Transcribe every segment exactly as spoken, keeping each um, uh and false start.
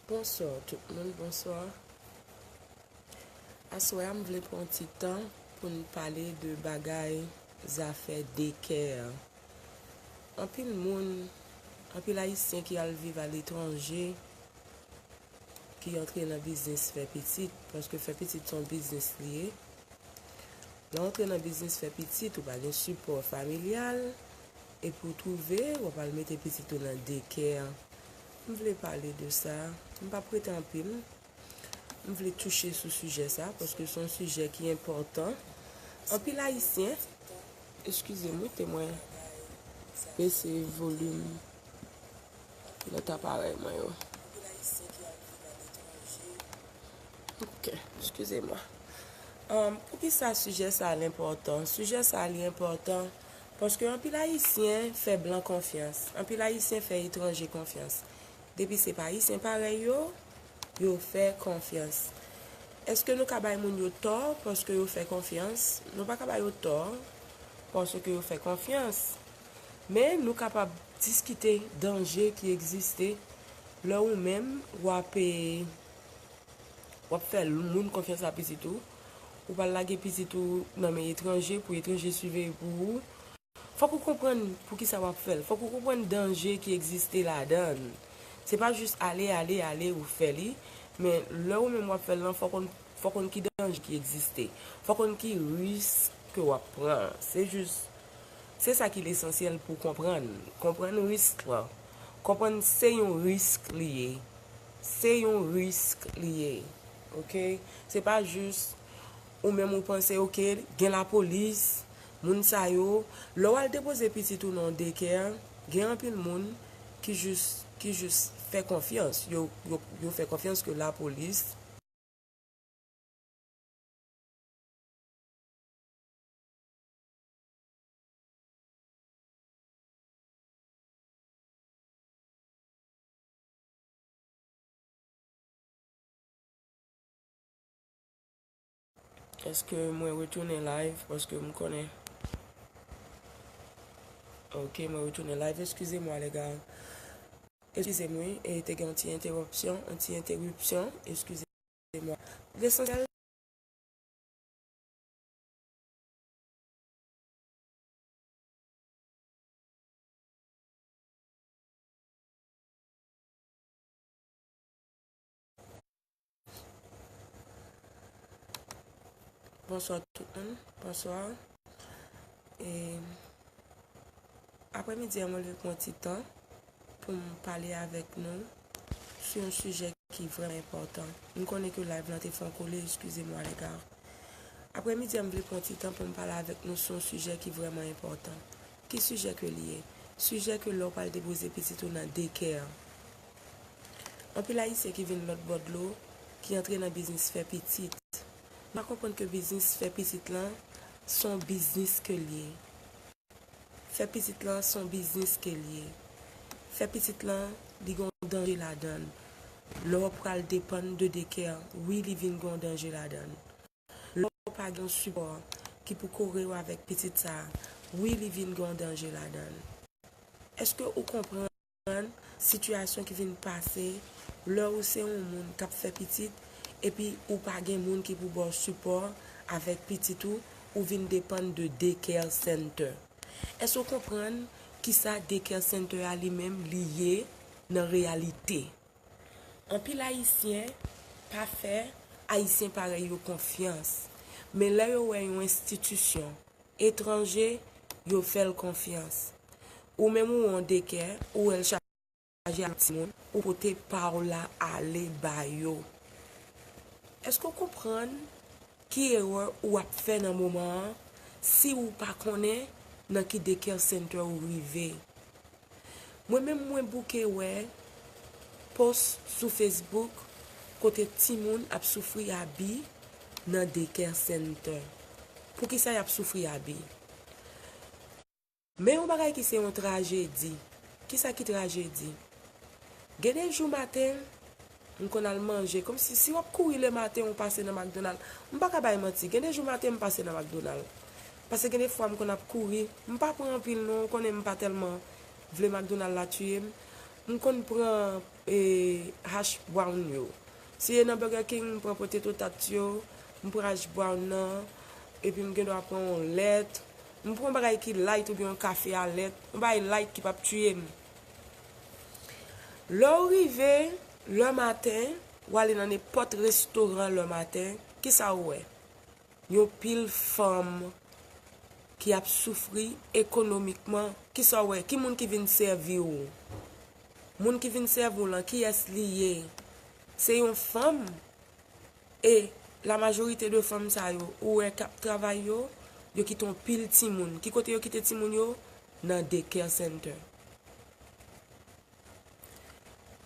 Bonswa tout moun, bonswa. Aswè a, m vle pran ti tan pou n pale de bagay zafè daycare. Anpil moun, anpil Ayisyen ki al viv aletranje, ki antre nan biznis fè pitit, paske fè pitit se yon biznis li ye. Lè w antre nan biznis fè pitit, ou pa gen sipò familyal, epi w twouve w ap al mete pitit ou nan daycare. M vle pale de sa. M p ap rete anpil. M vle touche sou sijè sa, paske se yon sijè ki enpòtan. Anpil Ayisyen, eskize m, wi, te mwen bese volim lòt aparèy mwen yo. Ok, eskize mwen. Um, poukisa sijè sa a enpòtan? Sijè sa a li enpòtan paske anpil Ayisyen fè blan konfyans. Anpil Ayisyen fè etranje konfyans. Depi se pa Ayisyen parèy yo, yo fè konfyans. Èske nou ka bay moun yo tò paske yo fè konfyans? Nou pa ka bay yo tò paske yo fè konfyans. Men nou kapab diskite danje ki egziste lè ou menm w ap, eh, w ap fè moun konfyans a pitit ou. Ou pral lage pitit ou nan men etranje pou etranje siveye pou ou. Fòk ou konprann poukisa w ap fè l. Fòk ou konprann danje ki egziste ladan l. Se pa jis ale, ale, ale ou fè li, men lè ou menm w ap fè l lan, fò konn, fò konn ki danje ki egziste. Fò konn ki risk ke w ap pran. Se jis, se sa ki lesansyèl pou konprann. Konprann risk lan. Konprann se yon risk li ye. Se yon risk li ye. Oke? Se pa jis ou menm ou panse, oke, gen lapolis, moun sa yo. Lè w al depoze pitit ou nan daycare, gen anpil moun ki jis, ki jis fè konfyans. Yo, yo, yo fè konfyans ke lapolis Èske mwen retounen live? Paske m konnen. Ok, mwen retounen live. Eskize mwa, lè gars. Eskize m, wi. E te gen yon ti entewopsyon, yon ti entewipsyon. Eskize mwa. Lesansyèl, bonswa tout moun, bonswa. E aprèmidi a, mwen vle pran ti tan pou m pale avèk nou sou yon sijè ki vrèman enpòtan. M konnen ke live lan te fè yon kole, eskize mwa, lè gars. Aprèmidi a, m vle pran ti tan pou m pale avèk nou sou yon sijè ki vrèman enpòtan. Ki sijè ke li ye? Sijè ke lè w pral depoze pitit ou nan daycare. Anpil Ayisyen ki vin lòt bò dlo, ki antre nan biznis fè pitit. Nou pa konprann ke biznis fè pitit lan, se yon biznis ke l ye. Fè pitit lan se yon biznis ke l ye. Fè pitit lan, li gen yon danje ladan l. Lè w pral depann de daycare, wi, li vin gen yon danje ladan l. Lè w pa gen yon sipò ki pou kore w avèk pitit sa a, wi, li vin gen yon danje ladan l. Èske ou konprann sitiyasyon ki vin pase lè ou se yon moun k ap fè pitit, epi ou pa gen moun ki pou ba w sipò avèk pitit ou, ou vin depann de daycare center. Èske w konprann kisa daycare center a li menm li ye nan reyalite? Anpil Ayisyen pa fè Ayisyen parèy yo konfyans, men lè yo wè yon enstitisyon etranje, yo fè l konfyans. Ou menm ou yon daycare, ou wè l chaje ak timoun, ou pote pa w la ale ba yo. Èske w konprann ki erè ou ap fè nan moman an si ou pa konnen nan ki daycare center ou rive? Mwen menm, mwen bouke wè post sou Facebook kote timoun ap soufri abi nan daycare center. Poukisa y ap soufri abi? Men yon bagay ki se yon trajedi. Kisa ki trajedi? Gen de jou maten, m konn al manje. Kòmsi, si w ap kouri lematen, ou pase nan McDonald. M pa ka bay manti. Gen de jou maten, m pase nan McDonald. Paske gen de fwa, m konn ap kouri. M pa pran anpil, non. Ou konnen m pa tèlman vle McDonald la tiye m. M konn pran e, hash brown yo. Si e nan Burger King, m pran potato tarts yo, m pran hash brown nan, epi m gen dwa pran yon lèt. M pran yon bagay ki light oubyen yon kafe a lèt, yon bagay light ki p ap tiye m. Lè w rive, lè maten, w ale nan nenpòt restoran lè maten, kisa w wè? Yon pil fanm ki ap soufri ekonomikman. Kisa w wè? Ki moun ki vin sèvi w? Moun ki vin sèvi w lan, kiyès li ye? Se yon fanm. E la majorite de fanm sa yo, ou wè k ap travay yo, yo kite yon pil timoun. Ki kote yo kite timoun yo? Nan daycare center.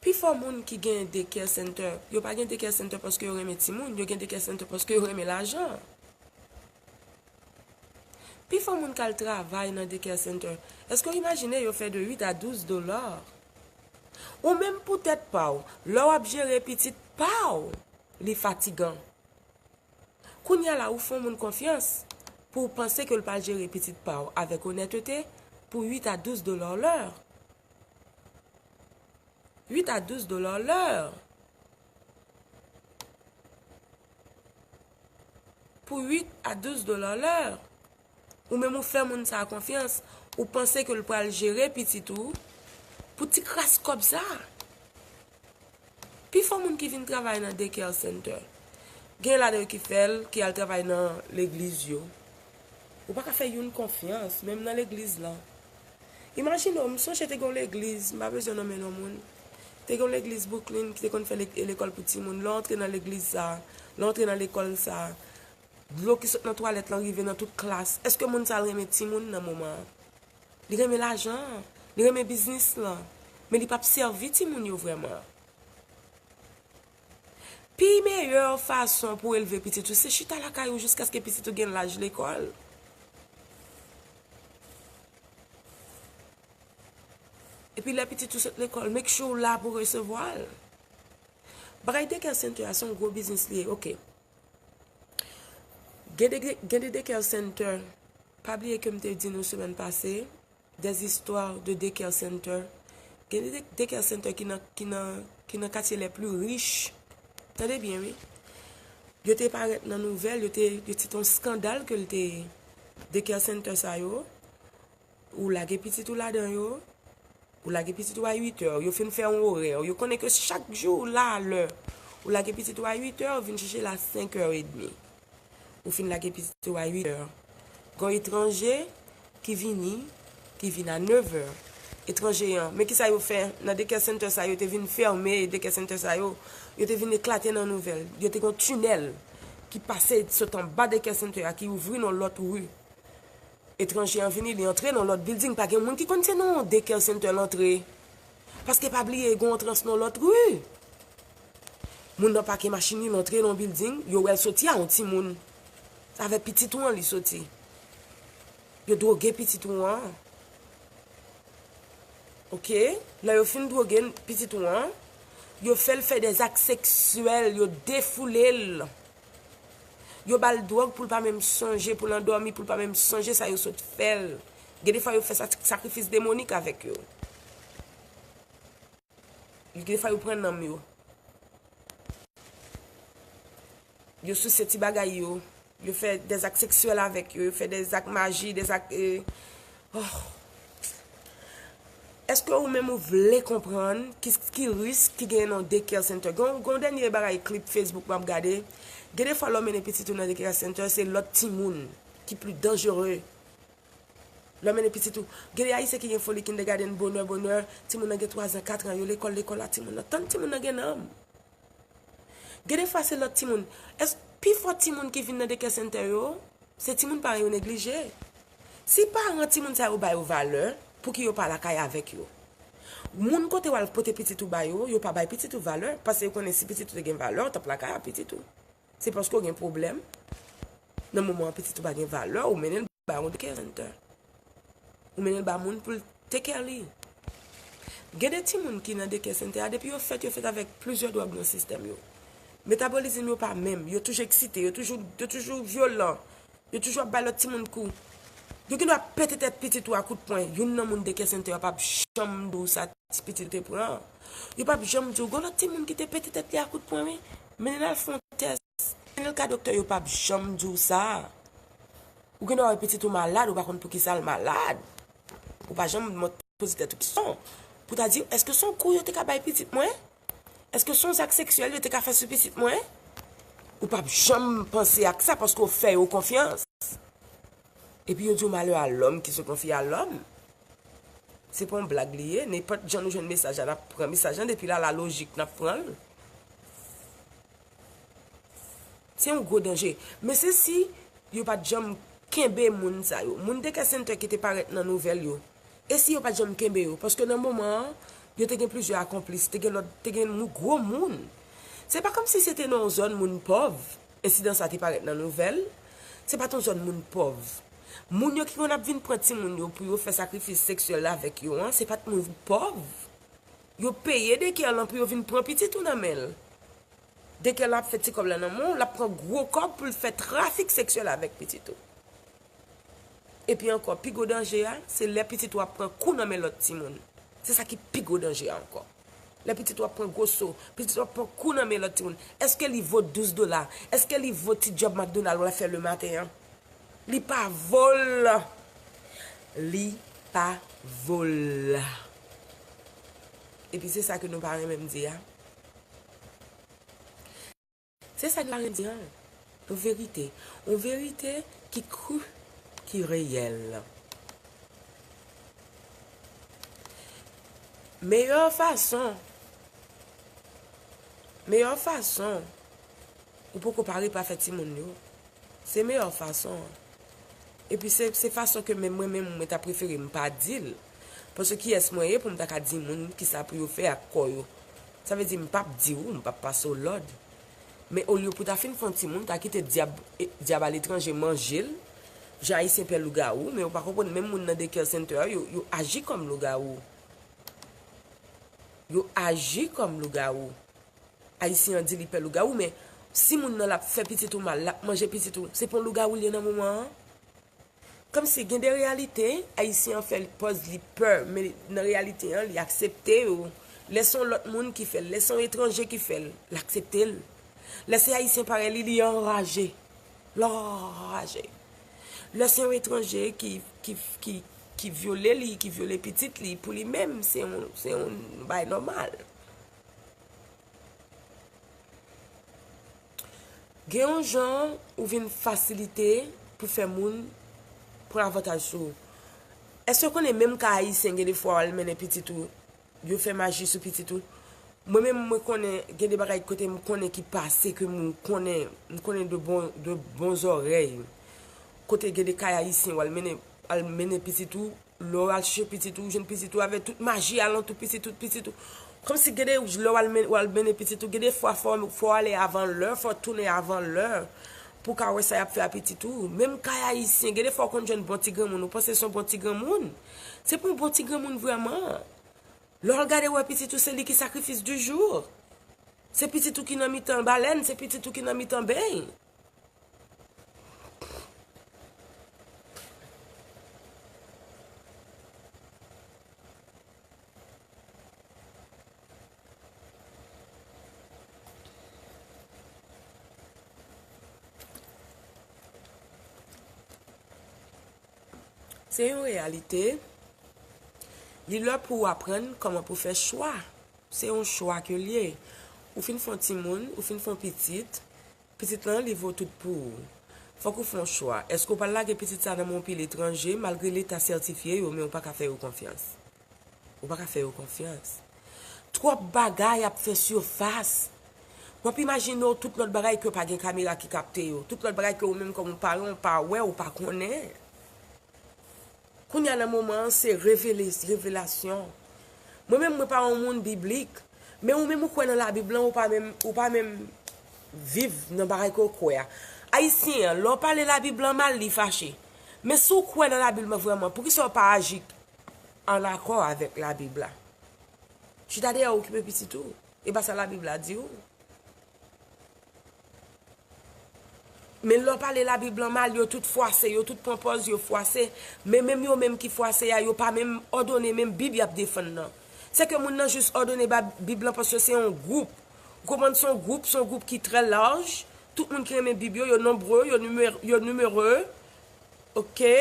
Pifò moun ki gen daycare center, yo pa gen daycare center paske yo renmen timoun, yo gen daycare center paske yo renmen lajan. Pifò moun k al travay nan daycare center, èske w imajine yo fè de uit a douz dola? Ou menm pou tèt pa w, lè w ap jere pitit pa w, li fatigan. Kounye a la, ou fè yon moun konfyans pou w panse ke l pral jere pitit pa w avèk onètete pou uit a douz dola lè. Uit a douz dola lè. Pou uit a douz dola lè. Ou menm ou fè moun sa a konfyans, ou panse ke l pral jere pitit ou pou ti kras kòb sa. Pifò moun ki vin travay nan daycare center, gen ladan yo ki fè l, ki al travay nan legliz yo. Ou pa ka fè youn konfyans, menm nan legliz lan. Imajine w, m sonje te gen yon legliz, m pa bezwen nonmen non moun. Te gen yon legliz Brooklyn ki te konn fè le-, lekòl pou timoun. Lè w antre nan legliz sa, lè w antre nan lekòl sa, dlo ki sot nan twalèt lan rive nan tout klas. Èske moun sa a renmen timoun nan moman an? Li renmen lajan an, li renmen biznis lan, men li p ap sèvi timoun yo vrèman. Pi meyè fason pou w elve pitit ou, se chita lakay ou jiskaske pitit ou gen laj lekòl. Epi lè pitit ou sot lekòl, make sure w la pou resevwa l. Bagay daycare center a se yon gwo biznis li ye, oke. Gen de, gen de daycare center, pa bliye ke m te di nou semèn pase, des histoires de daycare center. Gen de daycare center ki nan, ki nan, ki nan katye les plus riches. Tande byen, wi. Yo te parèt nan nouvèl, yo te, yo te yon skandal ke l te ye. Daycare center sa yo, ou lage pitit ou ladan yo, ou lage pitit ou a uit è, yo fin fè yon orè, yo konnen ke chak jou la a lè, ou lage pitit ou a uit è, ou vin chèche l a senk è edmi. Ou fin lage pitit ou a uit è. Gen yon etranje ki vini, ki vin a nèf è. Etranje an, men kisa yo fè nan daycare center sa yo te vin fèmen, daycare center sa yo, yo te vin eklate nan nouvèl. Yo te gen yon tinèl ki pase sot anba daycare center a, ki ouvri nan lòt ri. Etranje an vini, li antre nan lòt building, pa gen moun ki konn se nan yon daycare center l antre. Paske pa bliye, gen yon trans nan lòt ri. Moun nan pake machin li, l antre nan yon building, yo wè l soti a yon timoun. Avèk pitit ou an li soti. Yo dwoge pitit ou an. Oke? Lè yo fin dwoge pitit ou an, yo fè l fè dè zak seksyèl, yo defoule l. Yo ba l dwòg pou l pa menm sonje, pou l andòmi, pou l pa menm sonje sa yo sot fè l. Gen de fwa yo fè sa, sakrifis demonik avèk yo. Gen de fwa yo pran nanm yo. Yo souse ti bagay yo. Yo fè dè zak seksyèl avèk yo. Yo fè dè zak maji, dè zak, eh, oh. Èske ou menm ou vle konprann ki, ki risk ki genyen nan daycare center? Gen, gen yon dènye bagay, clip Facebook m ap gade. Gen de fwa lè w mennen pitit ou nan daycare center, se lòt timoun ki pli danjere. Lè w mennen pitit ou, gen de Ayisyen ki gen foli kindergarten bonè, bonè, timoun nan gen twa zan, kat an, yo lekòl, lekòl la, timoun nan, tann timoun nan gen nanm. Gen de fwa se lòt timoun. Èske pifò timoun ki vin nan daycare center yo, se timoun paran yo neglije? Si paran timoun sa yo ba yo valè, pouki yo pa lakay avèk yo? Moun kote w al pote pitit ou ba yo, yo pa bay pitit ou valè, paske yo konnen si pitit ou te gen valè, w t ap lakay ak pitit ou. Se paske w gen pwoblèm. Nan moman an pitit ou pa gen valè, ou mennen l ba yon daycare center. Ou mennen l ba moun pou l take care li. Gen de timoun ki nan daycare center a, depi yo fèt, yo fèt avèk plizyè dwòg nan sistèm yo. Metabolizm yo pa menm, yo toujou eksite, yo toujou, yo toujou vyolan, yo toujou ap bay lòt timoun kou. Yo gen dwa pete tèt pitit ou a kout pwen. Youn nan moun daycare center a p ap janm di w sa. ti pitit ou te pran. Yo p ap janm di w, gen lòt timoun ki te pete tèt li a kout pwen, wi. Mennen l al fè yon tès. Mennen l ka doktè, yo p ap janm di w sa. Ou gen dwa wè pitit ou malad, ou pa konn poukisa l malad. Ou pa janm mont-, poze tèt ou kesyon pou ta di, èske se yon kou yo te ka bay pitit mwen? Èske se yon zak seksyèl yo te ka fè sou pitit mwen? Ou p ap janm panse ak sa paske w fè yo konfyans. Epi yo di w malè a lòm ki se konfye a lòm. Se pa yon blag li ye, nenpòt jan nou jwenn mesaj la, n ap pran mesaj la, depi la, la lojik, n ap pran l. Se yon gwo danje. Men se si yo pa t janm kenbe moun sa yo. Moun Daycare Center ki te parèt nan nouvèl yo. E si yo pa t janm kenbe yo? Paske nan moman an, yo te gen plizyè akonplis, te gen lòt, te gen nou gwo moun. Se pa kòmsi se te nan yon zòn moun pòv, ensidan sa te parèt nan nouvèl. Se pa t yon zòn moun pòv. Moun yo ki konn ap vin pran timoun yo pou yo fè sakrifis seksyèl avèk yo an, se pa t moun pòv. Yo peye Daycare lan pou yo vin pran pitit ou nan men l. Daycare lan ap fè ti kòb la nan men w, l ap pran gwo kòb pou l fè trafik seksyèl avèk pitit ou. Epi ankò, pi gwo danje a, se lè pitit ou ap pran kou nan men lòt timoun. Se sa ki pi gwo danje a ankò. Lè pitit ou ap pran gwo so, pitit ou ap pran kou nan men lòt timoun. Èske li vo douz dola? Èske li vo ti djòb McDonald ou al fè lematen an? Li pa vo l. Li pa vo l. Epi se sa ke nou pa renmen m di a. Se sa nou pa renmen di a. Yon verite. Yon verite ki kru, ki reyèl. Meyè fason, meyè fason ou poko pare pa fè timoun yo. Se meyè fason an. Epi se, se fason ke menm mwen menm mwen ta prefere m pa di l. Paske kiyès mwen ye pou m ta ka di moun kisa pou yo fè ak kò yo? Sa vle di m p ap di w, m p ap pase w lòd. Men olye pou ta fin fè yon timoun, ta kite dyab, e, dyab aletranje manje l, jan Ayisyen pè lougawou, men yo pa konprann menm moun nan Daycare Center yo, yo aji kòm lougawou. Yo aji kòm lougawou. Ayisyen an di li pè lougawou, men si moun nan l ap fè pitit ou mal, l ap manje pitit ou, se pa yon lougawou l ye nan moman an? Kòmsi gen de reyalite, Ayisyen an fè pòz li pè, men nan reyalite an, li aksepte yo. Lè se yon lòt moun ki fè l, lè se yon etranje ki fè l, l aksepte l. Lè se Ayisyen parèy li, li anraje. L anraje. Lè se yon etranje ki, ki, ki, ki vyole li, ki vyole pitit li, pou li menm, se yon, se yon bagay nòmal. Gen yon jan ou vin fasilite pou fè moun pran avantaj sou ou. Èske w konnen menm ka ayisyen gen de fwa w al mennen pitit ou, yo fè maji sou pitit ou? Mwen menm mwen konnen gen de bagay kote m konnen ki pase ke m konnen, m konnen de bon, de bon zòrèy. Kote gen de kay ayisyen w al mennen, al mennen pitit ou, lè w al chèche pitit ou, ou jwenn pitit ou avè tout maji alantou pitit ou, pitit ou. Kòmsi gen de lè w al men-, w al mennen pitit ou, gen de fwa fò, fò w ale avan lè, fò w tounen avan lè pou w ka wè sa y ap fè a pitit ou. Menm kay ayisyen, gen de fwa w konn jwenn bon ti granmoun, ou panse se yon bon ti granmoun. Se pa yon bon ti granmoun vrèman. Lè w al gade w wè pitit ou, se li ki sacrifice du jour. Se pitit ou ki nan mitan balèn, se pitit ou ki nan mitan beny. Se yon reyalite. Li lè pou w aprann kòman pou fè chwa. Se yon chwa ke l ye. Ou fin fè yon timoun, ou fin fè yon pitit, pitit lan, li vo tout pou ou. Fòk ou fè yon chwa. Èske w pral lage pitit sa nan men yon peyi etranje, malgre Leta sètifye yo, men ou pa ka fè yo konfyans? Ou pa ka fè yo konfyans. Twòp bagay ap fè sifas. W ap imajine w tout lòt bagay ke pa gen kamera ki kapte yo. Tout lòt bagay ke ou menm kòm yon paran, ou pa wè, ou pa konnen. Kounye a nan moman an, se revele-, revelasyon. Mwen menm, mwen pa yon moun biblik. Men ou menm ou kwè nan Labib lan, ou pa menm, ou pa menm viv nan bagay ke w kwè a. Ayisyen an, lè w pale Labib lan mal, li fache. Men si w kwè nan Labib lan vrèman, poukisa w pa aji an akò avèk Labib la? Chita dèyè w okipe pitit ou. E pa sa Labib la di w. Men lè w pale Labib lan mal, yo tout fwase, yo tout pran pòz, yo fwase. Men menm yo menm ki fwase a, yo pa menm òdone menm Bib y ap defann nan. Se ke moun nan jis òdone ba Bib lan paske se yon gwoup. Ou konprann, se yon gwoup, se yon gwoup ki trè laj. Tout moun ki renmen Bib yo, yo nonbre, yo nimere, yo nimere. Oke?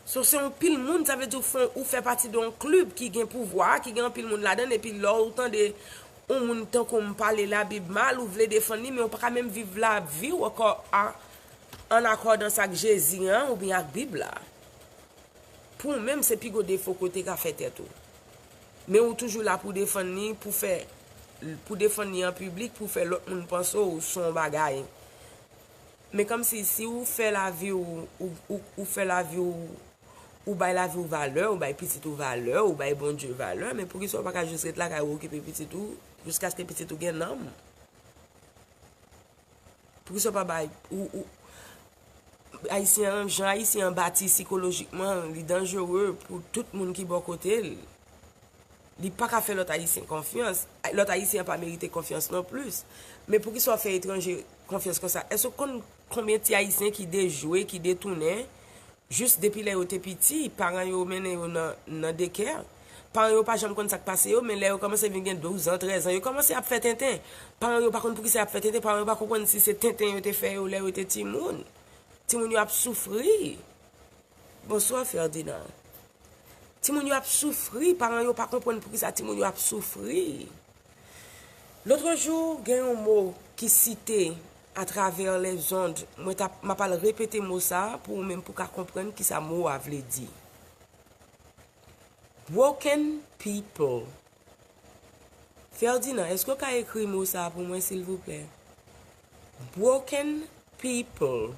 So, se yon pil moun, sa vle di ou fè, ou fè pati de yon klib ki gen pouvwa, ki gen anpil moun ladan l, epi lè ou tande yon moun tankou m pale Labib mal, ou vle defann li, men ou pa ka menm viv lavi w ankò a, an akòdans ak Jezi an oubyen ak Bib la. Pou ou menm, se pi gwo defo ke w te ka fè tèt ou. Men ou toujou la pou defann li, pou fè, pou defann li an piblik, pou fè lòt moun panse w se yon bagay. Men kòmsi, si ou fè lavi w, ou, ou, ou fè lavi w, ou bay lavi w valè, ou bay pitit ou valè, ou bay Bondye valè, men poukisa w pa ka jis ret lakay ou okipe pitit ou, jiskaske pitit ou gen nanm? Poukisa w pa bay, ou, ou, Ayisyen an, jan Ayisyen an bati sikolojikman, li danjere pou tout moun ki bò kote l. Li pa ka fè lòt Ayisyen konfyans. Lòt Ayisyen an pa merite konfyans non plis. Men poukisa w fè etranje konfyans konsa? Èske w konn konbyen ti Ayisyen ki dejwe, ki detounen, jis depi lè yo te piti, paran yo mennen yo nan, nan daycare? Paran yo pa janm konn sa k pase yo, men lè yo kòmanse vin gen douz an, trèz an, yo kòmanse ap fè tenten. Paran yo pa konn poukisa y ap fè tenten, paran yo pa konprann si se tenten yo te fè yo lè yo te timoun. Timoun yo ap soufri. Bonswa, Ferdinand. Timoun yo ap soufri, paran yo pa konprann poukisa timoun yo ap soufri. Lòt jou, gen yon mo ki site atravè lèzond, mwen t ap, m ap al repete mo sa a pou ou menm pou w ka konprann kisa mo a vle di. Broken people. Ferdinand, èske w ka ekri mo sa a pou mwen, silvouplè? Broken people.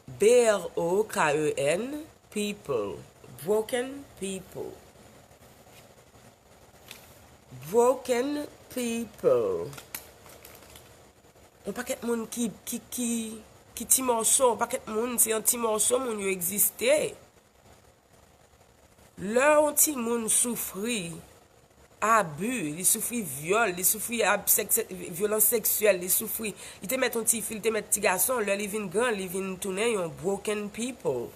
B R O K E N, people. Broken people. Broken people. Yon pakèt moun ki, ki, ki, ki ti mòso, yon pakèt moun, se yon ti mòso moun yo egziste. Lè yon timoun soufri abi, li soufri vyòl, li soufri ab-, sèk-, sèk-, vyolans seksyèl, li soufri, li te mèt yon tifi, li te mèt ti gason, lè li vin gran, li vin tounen yon broken people.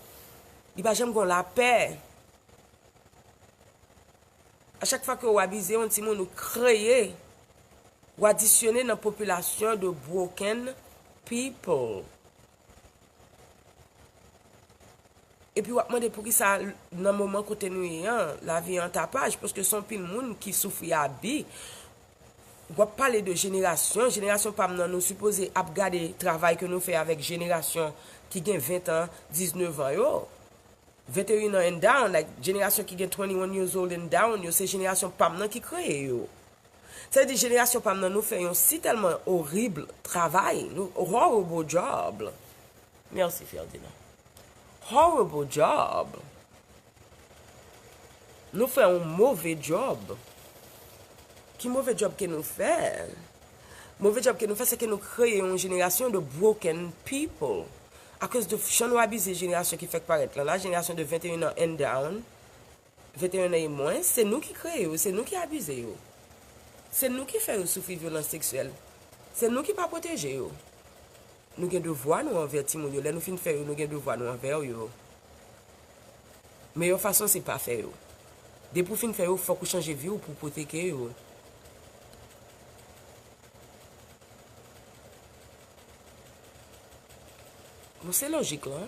Li pa janm gen lapè. A chak fwa ke w abize yon timoun, ou kreye, ou adisyone nan popilasyon de broken people. Epi w ap mande poukisa nan moman kote nou ye an, lavi an tapaj, paske se yon pil moun ki soufri abi. W ap pale de jenerasyon, jenerasyon pa m nan, nou sipoze ap gade travay ke nou fè avèk jenerasyon ki gen ven an, diznèf an yo. Venteyen an and down, like, jenerasyon ki gen twenty-one years old and down, yo se jenerasyon pa m nan ki kreye yo. Sa vle di jenerasyon pa m nan, nou fè yon si tèlman orib travay, nou, horrible job. Mèsi, Ferdinand. Horrible job. Nou fè yon move job. Ki move job ke nou fè? Move job ke nou fè, se ke nou kreye yon jenerasyon de broken people. Akoz de jan nou abize jenerasyon ki fèk parèt lan la, jenerasyon de venteyen an and down, venteyen an e mwens, se nou ki kreye yo, se nou ki abize yo. Se nou ki fè yo soufri vyolans seksyèl. Se nou ki pa pwoteje yo. Nou gen devwa nou anvè timoun yo. Lè nou fin fè yo, nou gen devwa nou anvè yo. Meyè fason se pa fè yo. Depi w fin fè yo, fòk ou chanje vi w pou w pwoteke yo. Bon, se lojik lan.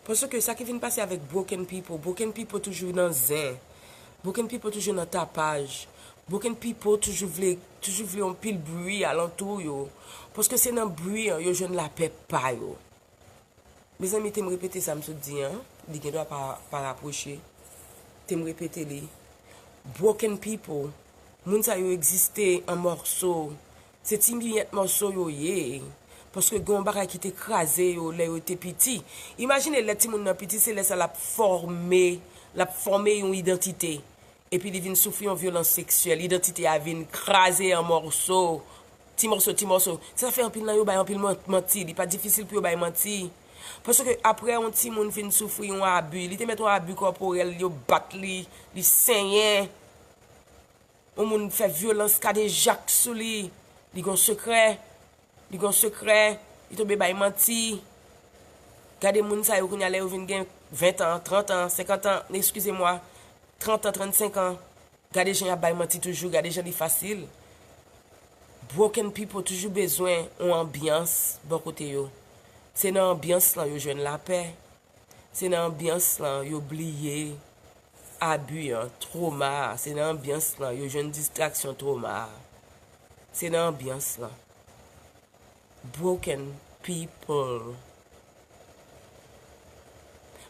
Paske sa ki vin pase avèk broken people, broken people toujou nan zen. Broken people toujou nan tapaj. Broken people toujou vle, toujou vle yon pil bri alantou yo. Paske se nan bri an yo jwenn lapè pa yo. Mezanmi, te m repete sa m sot di an, li gen dwa pa, pa rapwoche. Te m repete li. Broken people, moun sa yo egziste an mòso. Se ti miyèt mòso yo ye. Paske gen yon bagay ki te kraze yo lè yo te piti. Imajine lè timoun nan piti, se lè sa l ap fòme, l ap fòme yon idantite. Epi li vin soufri yon vyolans seksyèl, idantite a vin kraze an mòso. Ti mòso, ti mòso. Sa fè anpil nan yo bay anpil man-, manti. Li pa difisil pou yo bay manti. Paske apre yon timoun fin soufri yon abi, li te mèt yon abi kòporèl, yo bat li, li senyen. Yon moun fè vyolans kadejak sou li, li gen yon sekrè, li gen yon sekrè, li tonbe bay manti. Gade moun sa yo kounye a lè yo vin gen ven an, trant an, senkant an, eskize mwa, trant an, trannsenk an. Gade jan y ap bay manti toujou, gade jan li fasil. Broken people toujou bezwen yon anbyans bò kote yo. Se nan anbyans lan yo jwenn lapè. Se nan anbyans lan yo bliye abi an, twoma a. Se nan anbyans lan yo jwenn distraksyon twoma a. Se nan anbyans lan. Broken people.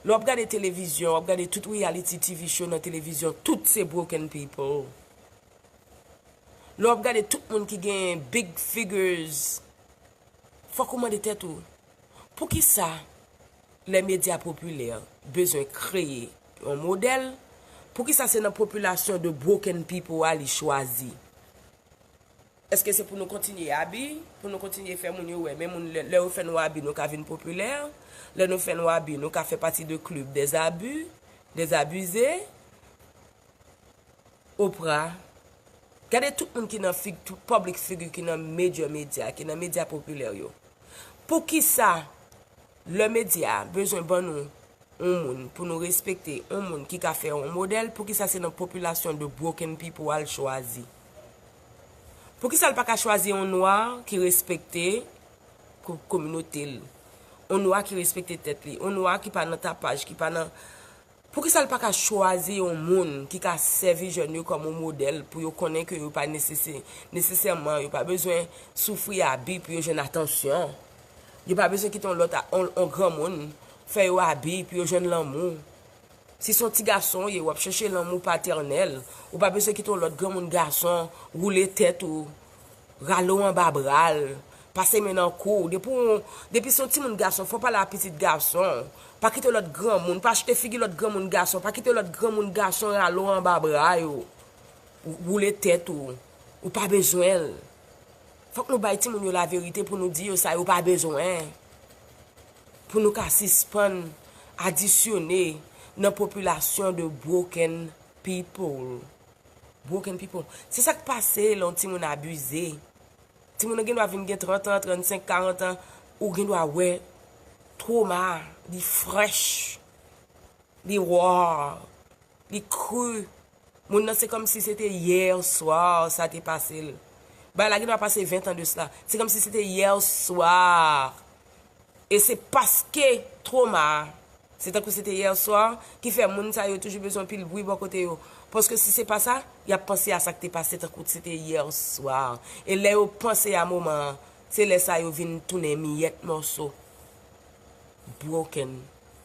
Lè w ap gade televizyon, w ap gade tout reality T V show nan televizyon, tout se broken people. Lè w ap gade tout moun ki gen big figures, fòk ou mande tèt ou, poukisa lè medya popilè bezwen kreye yon modèl, poukisa se nan popilasyon de broken people a li chwazi? Èske se pou nou kontinye abi, pou nou kontinye fè moun yo wè, men moun lè, lè yo fè nou abi, nou ka vin popilè, lè nou fè nou abi, nou ka fè pati de club des abus, des abusés? Oprah, gade tout moun ki nan fig, tout public figure ki nan major medya, ki nan medya popilè yo. Poukisa lè medya bezwen ban nou yon moun pou nou respekte, yon moun ki ka fè yon modèl, poukisa se nan popilasyon de broken people al chwazi? Poukisa l pa ka chwazi yon nwa ki respekte ko-, kominote l? Yon nwa ki respekte tèt li, yon nwa ki pa nan tapaj, ki pa nan Poukisa l pa ka chwazi yon moun ki ka sèvi jèn yo kòm yon modèl pou yo konnen ke yo pa nesesè-, nesesèman, yo pa bezwen soufri abi pou yo jwenn atansyon? Yo pa bezwen kite yon lòt a-, yon, yon granmoun fè yo abi pou yo jwenn lanmou? Si se yon ti gason w ye, w ap chèche lanmou patènèl, ou pa bezwen kite yon lòt granmoun gason woule tèt ou, rale w anba bra l, pase men nan kou w. Depi w, depi se yon timoun gason, fò w pale a pitit gason w. Pa kite lòt granmoun, pa achte figi lòt granmoun gason, pa kite lòt granmoun gason rale w anba bra yo, woule tèt ou. Ou pa bezwen l. Fòk nou bay timoun yo laverite pou nou di yo sa yo pa bezwen. Pou nou ka sispann adisyone nan popilasyon de broken people. Broken people. Se sa k pase lè yon timoun abize. Timoun nan gen dwa vin gen trant an, trannsenk, karant an, ou gen dwa wè twoma, li frèch, li raw, li kri. Moun nan se kòmsi se te yè swa sa te pase l. Bagay la gen dwa pase ven an de sla. Se kòmsi se te yè swa. E se paske twoma a, se tankou se te yè swa, ki fè moun sa yo toujou bezwen anpil bri bò kote yo. Paske si se pa sa, y ap panse a sa k te pase tankou se te yè swa. E lè yo panse a moman an, se lè sa yo vin tounen miyèt mòso. Broken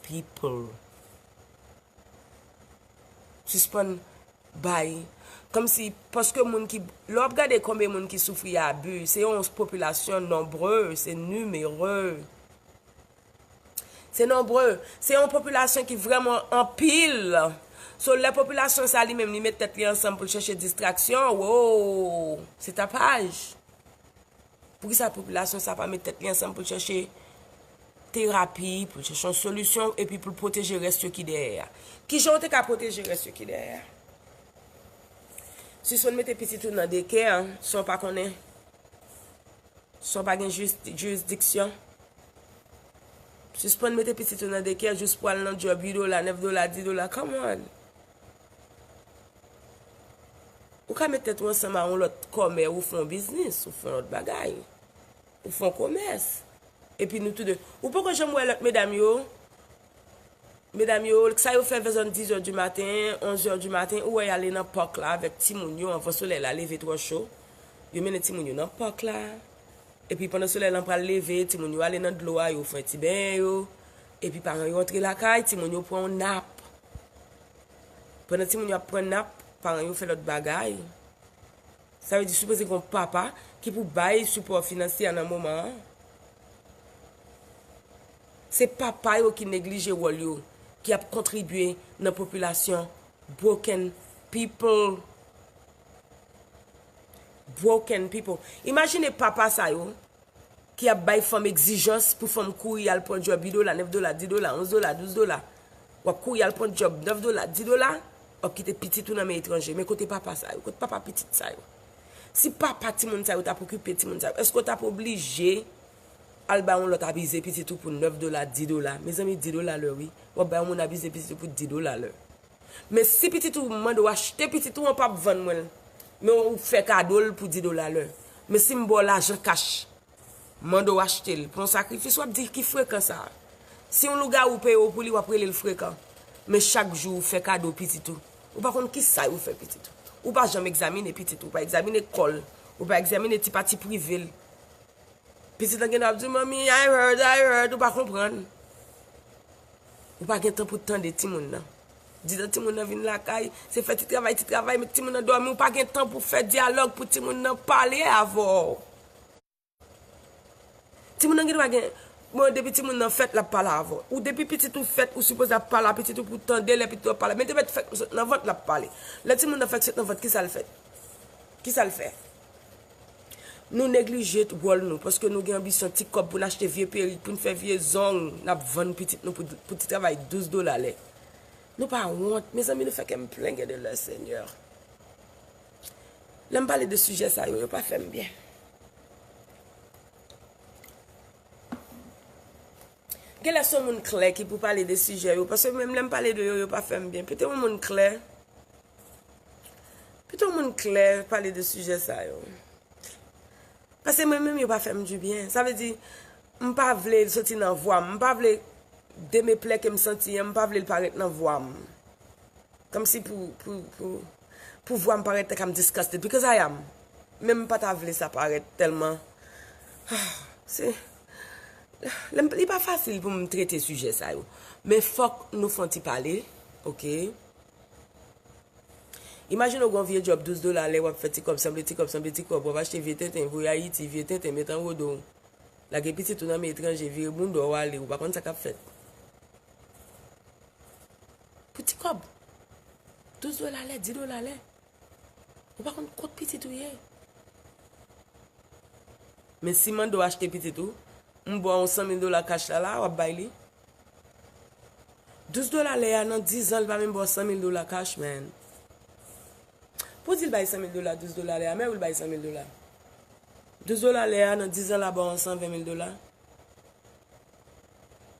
people. Sispann bay. Kòmsi, paske moun ki, lè w ap gade konbyen moun ki soufri abi, se yon popilasyon nonbre, se nimere. Se nonbre. Se yon popilasyon ki vrèman anpil. So, lè popilasyon sa li menm, li met tèt li ansanm pou l chèche distraksyon, wo, se tapaj. Poukisa popilasyon sa pa met tèt li ansanm pou l chèche terapi, pou l chèche yon solisyon, epi pou l pwoteje rès yo ki dèyè a? Kijan w te ka pwoteje rès yo ki dèyè a? Sispann mete pitit ou nan dekè, san w pa konnen, san w pa gen jis-, jirisdiksyon. Sispann mete pitit ou nan dekè jis pou al nan djòb uit dola, nèf dola, dis dola. Come on! Ou ka met tèt ou ansanm a yon lòt kòmè, ou fè yon biznis, ou fè yon lòt bagay, ou fè yon komès. Epi nou toude. Ou poko janm wè lòt medam yo? Medam yo, sa yo fè vè zòn dizè di maten, onzè di maten, ou wè y ale nan pak la avèk timoun yo anvan solèy la leve twò cho. Yo mennen timoun yo nan pak la. Epi pandan solèy lan pral leve, timoun yo ale nan dlo a, yo fè ti benyen yo. Epi paran yo antre lakay, timoun yo pran yon nap. Pandan timoun yo ap pran nap, paran yo fè lòt bagay. Sa vle di sipoze gen yon papa ki pou bay sipò finansyè nan moman an. Se papa yo ki neglije wòl yo, ki ap kontribye nan popilasyon broken people. Broken people. Imajine papa sa yo ki ap bay fanm egzijans pou fanm kouri al pran djòb uit dola, nèf dola, dis dola, onz dola, douz dola. W ap kouri al pran djòb nèf dola, dis dola, w ap kite pitit ou nan men etranje. Men kote papa sa yo? Kote papa pitit sa yo? Si papa timoun sa yo t ap okipe timoun sa yo, èske w t ap oblije al bay yon lòt abize pitit ou pou nèf dola, dis dola. Mezanmi, dis dola lè, wi. W ap bay yon moun abize pitit ou pou dis dola lè. Men si pitit ou mande w achte pitit ou, an p ap vann mwen l. Men ou fè kado l pou dis dola lè. Men si m ba w lajan kach, mande w achte l pou yon sakrifis, w ap di ki frekan sa a. Si yon lougawou peye w pou li, w ap rele l frekan. Men chak jou ou fè kado pitit ou. Ou pa konn ki sa yo fè pitit ou. Ou pa janm egzamine pitit ou, ou pa egzamine kò l, ou pa egzamine ti pati prive l. Pitit lan gen dwa ap di, "Manmi, I heard, I heard," ou pa konprann. Ou pa gen tan pou tande timoun nan. Ditan timoun nan vin lakay, se fè ti travay, ti travay, met timoun nan dòmi, ou pa gen tan pou fè dyalòg pou timoun nan pale avè w. Timoun nan gen dwa gen, bon, depi timoun nan fèt, l ap pale avè w. Ou depi pitit ou fèt, ou sipoze ap pale a pitit ou pou tande lè pitit ou ap pale. Men depi fèt sot nan vant, l ap pale. Lè timoun nan fèt sot nan vant, ki sa l fèt? Ki sa l fè? Nou neglije wòl nou, paske nou gen anbisyon ti kòb pou n achte vye perik, pou n fè vye zong, n ap vann pitit nou pou, pou ti travay douz dola lè. Nou pa wont, mezanmi, nou fè kè m plen gen de lè, Senyè. Lè m pale de sijè sa yo, yo pa fè m byen. Genlè se yon moun klè ki pou pale de sijè yo, paske menm lè m pale de yo, yo pa fè m byen. Pito yon moun klè, pito yon moun klè pale de sijè sa yo. Paske mwen menm, yo pa fè m dibyen. Sa vle di, m pa vle l soti nan vwa m. M pa vle de me plè ke m santi an, m pa vle l parèt nan vwa m. Kòmsi pou, pou, pou, pou vwa m parèt like I'm disgusted, because I am. Men m pa ta vle sa parèt tèlman. Se, lè m, li pa fasil pou m trete sijè sa yo. Men fòk nou fè yon ti pale, oke? Imajine w gen yon vye djòb douz dola lè w ap fè ti kòb, sanble ti kòb, sanble ti kòb, w ap achte vye tenten, voye Ayiti, vye tenten, met anwo do w. Lage pitit ou nan men etranje, vire bounda w ale, ou pa konn sa k ap fèt. Pou ti kòb. Douz dola lè, dis dola lè. Ou pa konn kot pitit ou ye. Men si m mande w achte pitit ou, m ba w yon san mil dola kach la, la, w ap bay li. Douz dola lè a, nan diz an, li pa menm ba w san mil dola kach, man. Pou di l bay san mil dola, douz dola lè a, men wi l bay san mil dola. Douz dola lè a, nan diz an, l a ba w san ven mil dola.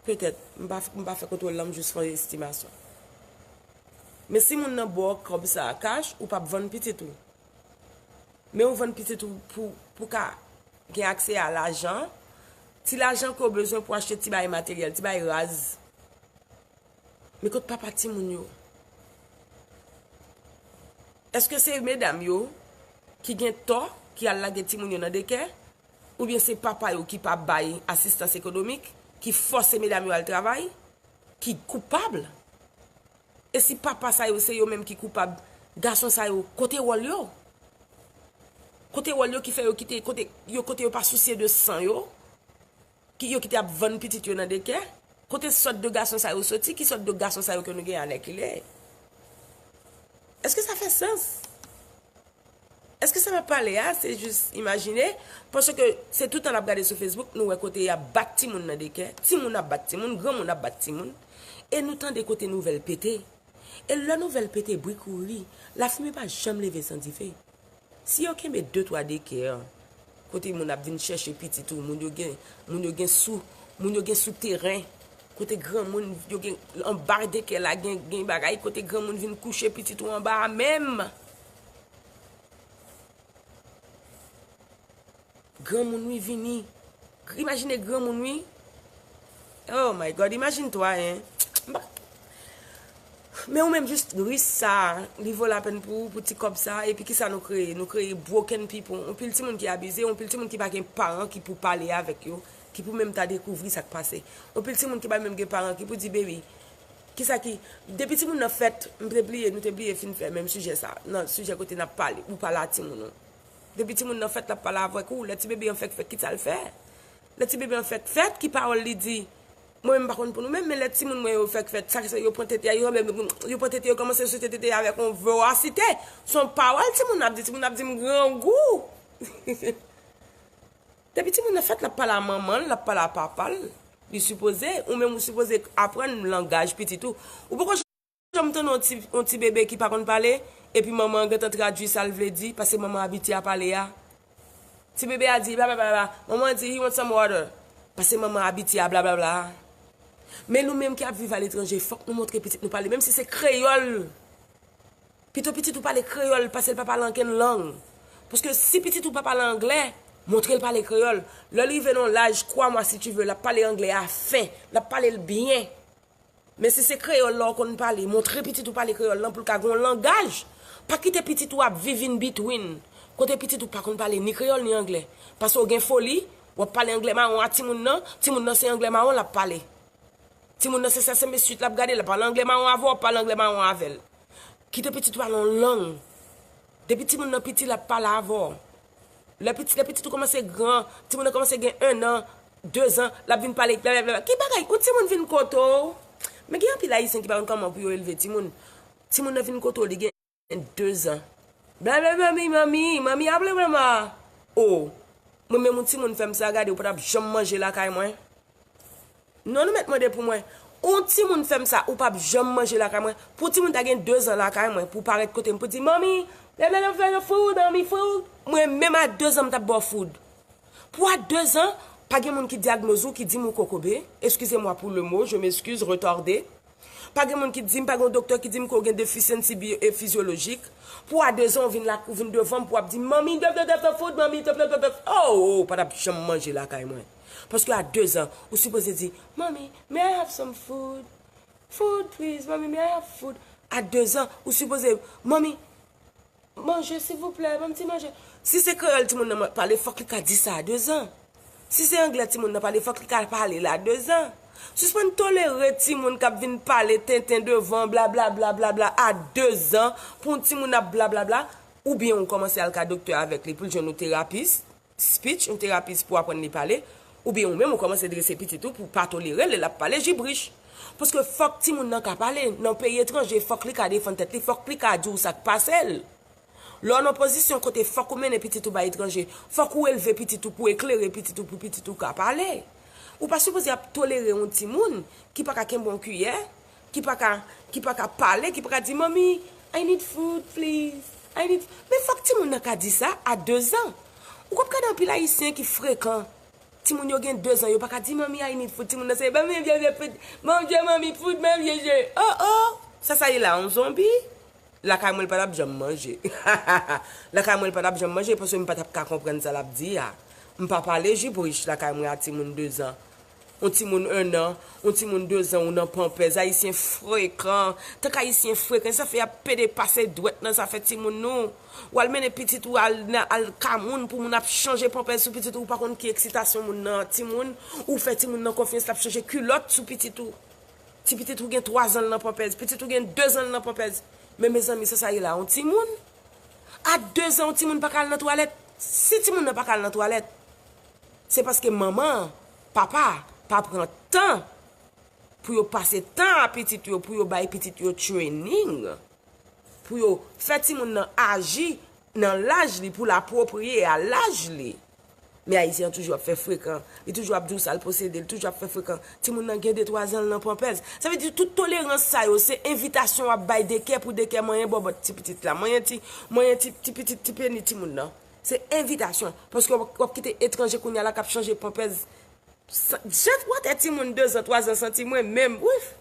Petèt, m pa, m pa fè kontwòl la, m jis fè yon estimasyon. Men si moun nan ba w kòb sa a kach, ou p ap vann pitit ou. Men ou vann pitit ou pou, pou ka gen aksè a lajan, ti lajan ke w bezwen pou achte ti bagay materyèl, ti bagay raz. Men kot papa timoun yo? Èske se medam yo ki gen tò, ki al lage timoun yo nan dekè? Oubyen se papa yo ki pa bay asistans ekonomik, ki fòse medam yo al travay, ki koupab? E si papa sa yo se yo menm ki koupab, gason sa yo, kote wòl yo? Kote wòl yo ki fè yo kite, kote yo, kote yo pa sousye de san yo? Ki yo kite ap vann pitit yo nan dekè? Kote sòt de gason sa yo soti? Ki sòt de gason sa yo ke nou gen alèkile? Èske sa fè sans? Èske sa m ap pale a, se jis imajine? Paske se tout tan n ap gade sou Facebook, nou wè kote y ap bat timoun nan dekè, timoun ap bat timoun, granmoun ap bat timoun, e nou tande kote nouvèl pete. E lè nouvèl pete, bri kouri, lafimen pa janm leve san dife. Si yo kenbe de twa dekè, kote moun ap vin chèche pitit ou, moun yo gen, moun yo gen sou, moun yo gen sou teren, kote granmoun yo gen anba dekè la, gen, gen bagay, kote granmoun vin kouche pitit ou anba a menm. Granmoun wi vini. Imajine granmoun wi. Oh my God, imagine toi, hein. M pa, men ou menm jis ris sa, li vo lapèn pou ou, pou ti kòb sa, epi kisa nou kreye? Nou kreye broken people, yon pil timoun ki abize, yon pil timoun ki pa gen paran ki pou pale avèk yo, ki pou menm ta dekouvri sa k pase. Yon pil timoun ki pa menm gen paran ki pou di, "Baby, kisa ki," depi timoun nan fèt, m te bliye, nou te bliye fin fè menm sijè sa, nan sijè kote n ap pale, ou pale a timoun ou. Depi timoun nan fèt, l ap pale avèk ou, lè ti bebe an fèk fèt, kisa l fè? Lè ti bebe an fèk fèt, ki pawòl li di? Mwen menm m pa konn pou nou menm, men lè timoun mwen yo fèk fèt, sa ki se yo pran tete a, yo, yo pran tete yo kòmanse souse tete a avèk yon vorasite. Se yon pawòl timoun ap di, timoun ap di m grangou. Depi timoun nan fèt, l ap pale a manman l, l ap pale a papa l. Li sipoze, ou menm ou sipoze aprann langaj pitit ou. Ou poko janm tande yon ti, yon ti bebe ki pa konn pale, epi manman an gentan tradui sa l vle di, paske manman abitye a pale a. Ti bebe a di, ba, ba, ba, ba. Manman an di, "He want some water." Paske manman abitye a blablabla. Men nou menm ki ap viv aletranje, fòk nou montre pitit nou pale, menm si se kreyòl. Pito pitit ou pale kreyòl pase l pa pale ankenn lang. Paske si pitit ou pa pale anglè, montre l pale kreyòl. Lè l rive nan yon laj, kwa mwa si tu veux, l ap pale anglè a fen, l ap pale l byen. Men si se kreyòl la w konn pale, montre pitit ou pale kreyòl lan pou l ka gen yon langaj. Pa kite pitit ou ap viv in between, kote pitit ou pa konn pale ni kreyòl ni anglè. Paske w gen foli, w ap pale anglè mawon a timoun nan, timoun nan se anglè mawon l ap pale. Timoun nan se Sesame Street l ap gade, l ap pale anglè mawon avè w, w ap pale anglè mawon avè l. Kite pitit ou pale yon lang. Depi timoun nan piti, l ap pale avè w. Lè pitit, lè pitit ou kòmanse gran, timoun nan kòmanse gen ennan, dezan, l ap vin pale blablabla. Ki bagay? Yon timoun vin kote w. Men gen anpil Ayisyen ki pa konn kòman pou yo elve timoun. Timoun nan vin kote w, li gen dezan. Blablabla, manmi, manmi, manmi, a blablabla. O, mwen menm yon timoun fè m sa, gade, ou pa t ap janm manje lakay mwen. Non, nou mèt mande pou mwen. Yon timoun fè m sa, ou p ap janm manje lakay mwen. Pou timoun ta gen dezan lakay mwen, pou parèt kote m, pou di, "Mommy, let me have the food, mommy, food." Mwen menm a dezan, m t ap ba w food. Pou a dezan, pa gen moun ki dyagnoz ou, ki di m ou kokobe. Excusez-moi pour le mot, je m'excuse, retardé. Pa gen moun ki di m, pa gen yon doktè ki di m ke w gen deficiency bi-, e, fizyolojik. Pou a dezan, ou vin la, ou vin devan m, pou w ap di, "Mommy, dep, dep, dep, dep, food, mommy, dep, dep, dep, dep." Oh, oh, ou pa t ap janm manje lakay mwen. Paske a dezan, ou sipoze di, "Mommy, may I have some food? Food, please, mommy, may I have food?" A dezan, ou sipoze, "Mommy, manje, silvouplè, ban m ti manje." Si se kreyòl timoun nan pale, fòk li ka di sa a dezan. Si se anglè timoun nan pale, fòk li ka pale l a dezan. Sispann tolere timoun k ap vin pale tenten devan, blablabla, blablabla, a dezan, pou yon timoun ap blablabla, oubyen ou kòmanse al ka doktè avèk li pou l jwenn yon terapis, speech, yon terapis pou aprann li pale, oubyen ou menm ou kòmanse drese pitit ou pou pa tolere l lè l ap pale jibrich. Paske fòk timoun nan ka pale. Nan peyi etranje, fòk li ka defann tèt li, fòk li ka di w sa k pase l. Lè w nan pozisyon kote fòk ou mennen pitit ou bay etranje, fòk ou elve pitit ou pou eklere pitit ou, pou pitit ou ka pale. Ou pa sipoze ap tolere yon timoun ki pa ka kenbe yon kiyè, ki pa ka, ki pa ka pale, ki pa ka di, "Mommy, I need food, please. I need," Men fòk timoun nan ka di sa a dezan. Ou konn gade anpil Ayisyen ki frekan. Timoun yo gen dezan, yo pa ka di, "Mommy, I need food." Timoun nan se, "Mommy, vye, vye, food. Manje, mommy, food, manje." Oh, oh. Sa, sa ye la, yon zonbi? Lakay mwen, l pa t ap janm manje. Lakay mwen, l pa t ap janm manje, paske m pa t ap ka konprann sa l ap di a. M pa pale jibrich lakay mwen a timoun dezan. Yon timoun ennan, yon timoun dezan, ou nan panpèz. Ayisyen frekan. Tank Ayisyen frekan, sa fè y ap pede pase dwèt nan zafè timoun nou. W al mennen pitit ou al, nan, al ka moun pou moun ap chanje panpèz sou pitit ou, ou pa konn ki eksitasyon moun nan, timoun, ou fè timoun nan konfyans, l ap chanje kilòt sou pitit ou. Ti pitit ou gen twa zan l nan panpèz, pitit ou gen de zan l nan panpèz. Men mezanmi, sa sa ye la, yon timoun? A de zan, yon timoun pa ka al nan twalèt? Si timoun nan pa ka al nan twalèt, se paske manman, papa, pa pran tan pou yo pase tan a pitit yo, pou yo bay pitit yo training, pou yo fè timoun nan aji nan laj li, pou l apwopriye a laj li. Men Ayisyen an toujou ap fè frekan. Li toujou ap di w sa l posede, li toujou ap fè frekan. Timoun nan gen de twa zan l nan panpèz. Sa vle di tout tolerans sa yo, se envitasyon w ap bay dekè pou dekè manyen bòbòt ti pitit la. Manyen ti, manyen ti, ti pitit, ti peni timoun nan. Se envitasyon. Paske w ap, w ap kite etranje kounye a la k ap chanje panpèz. Sa, jan w atè timoun de zan, twa zan santi mwen menm. Wif!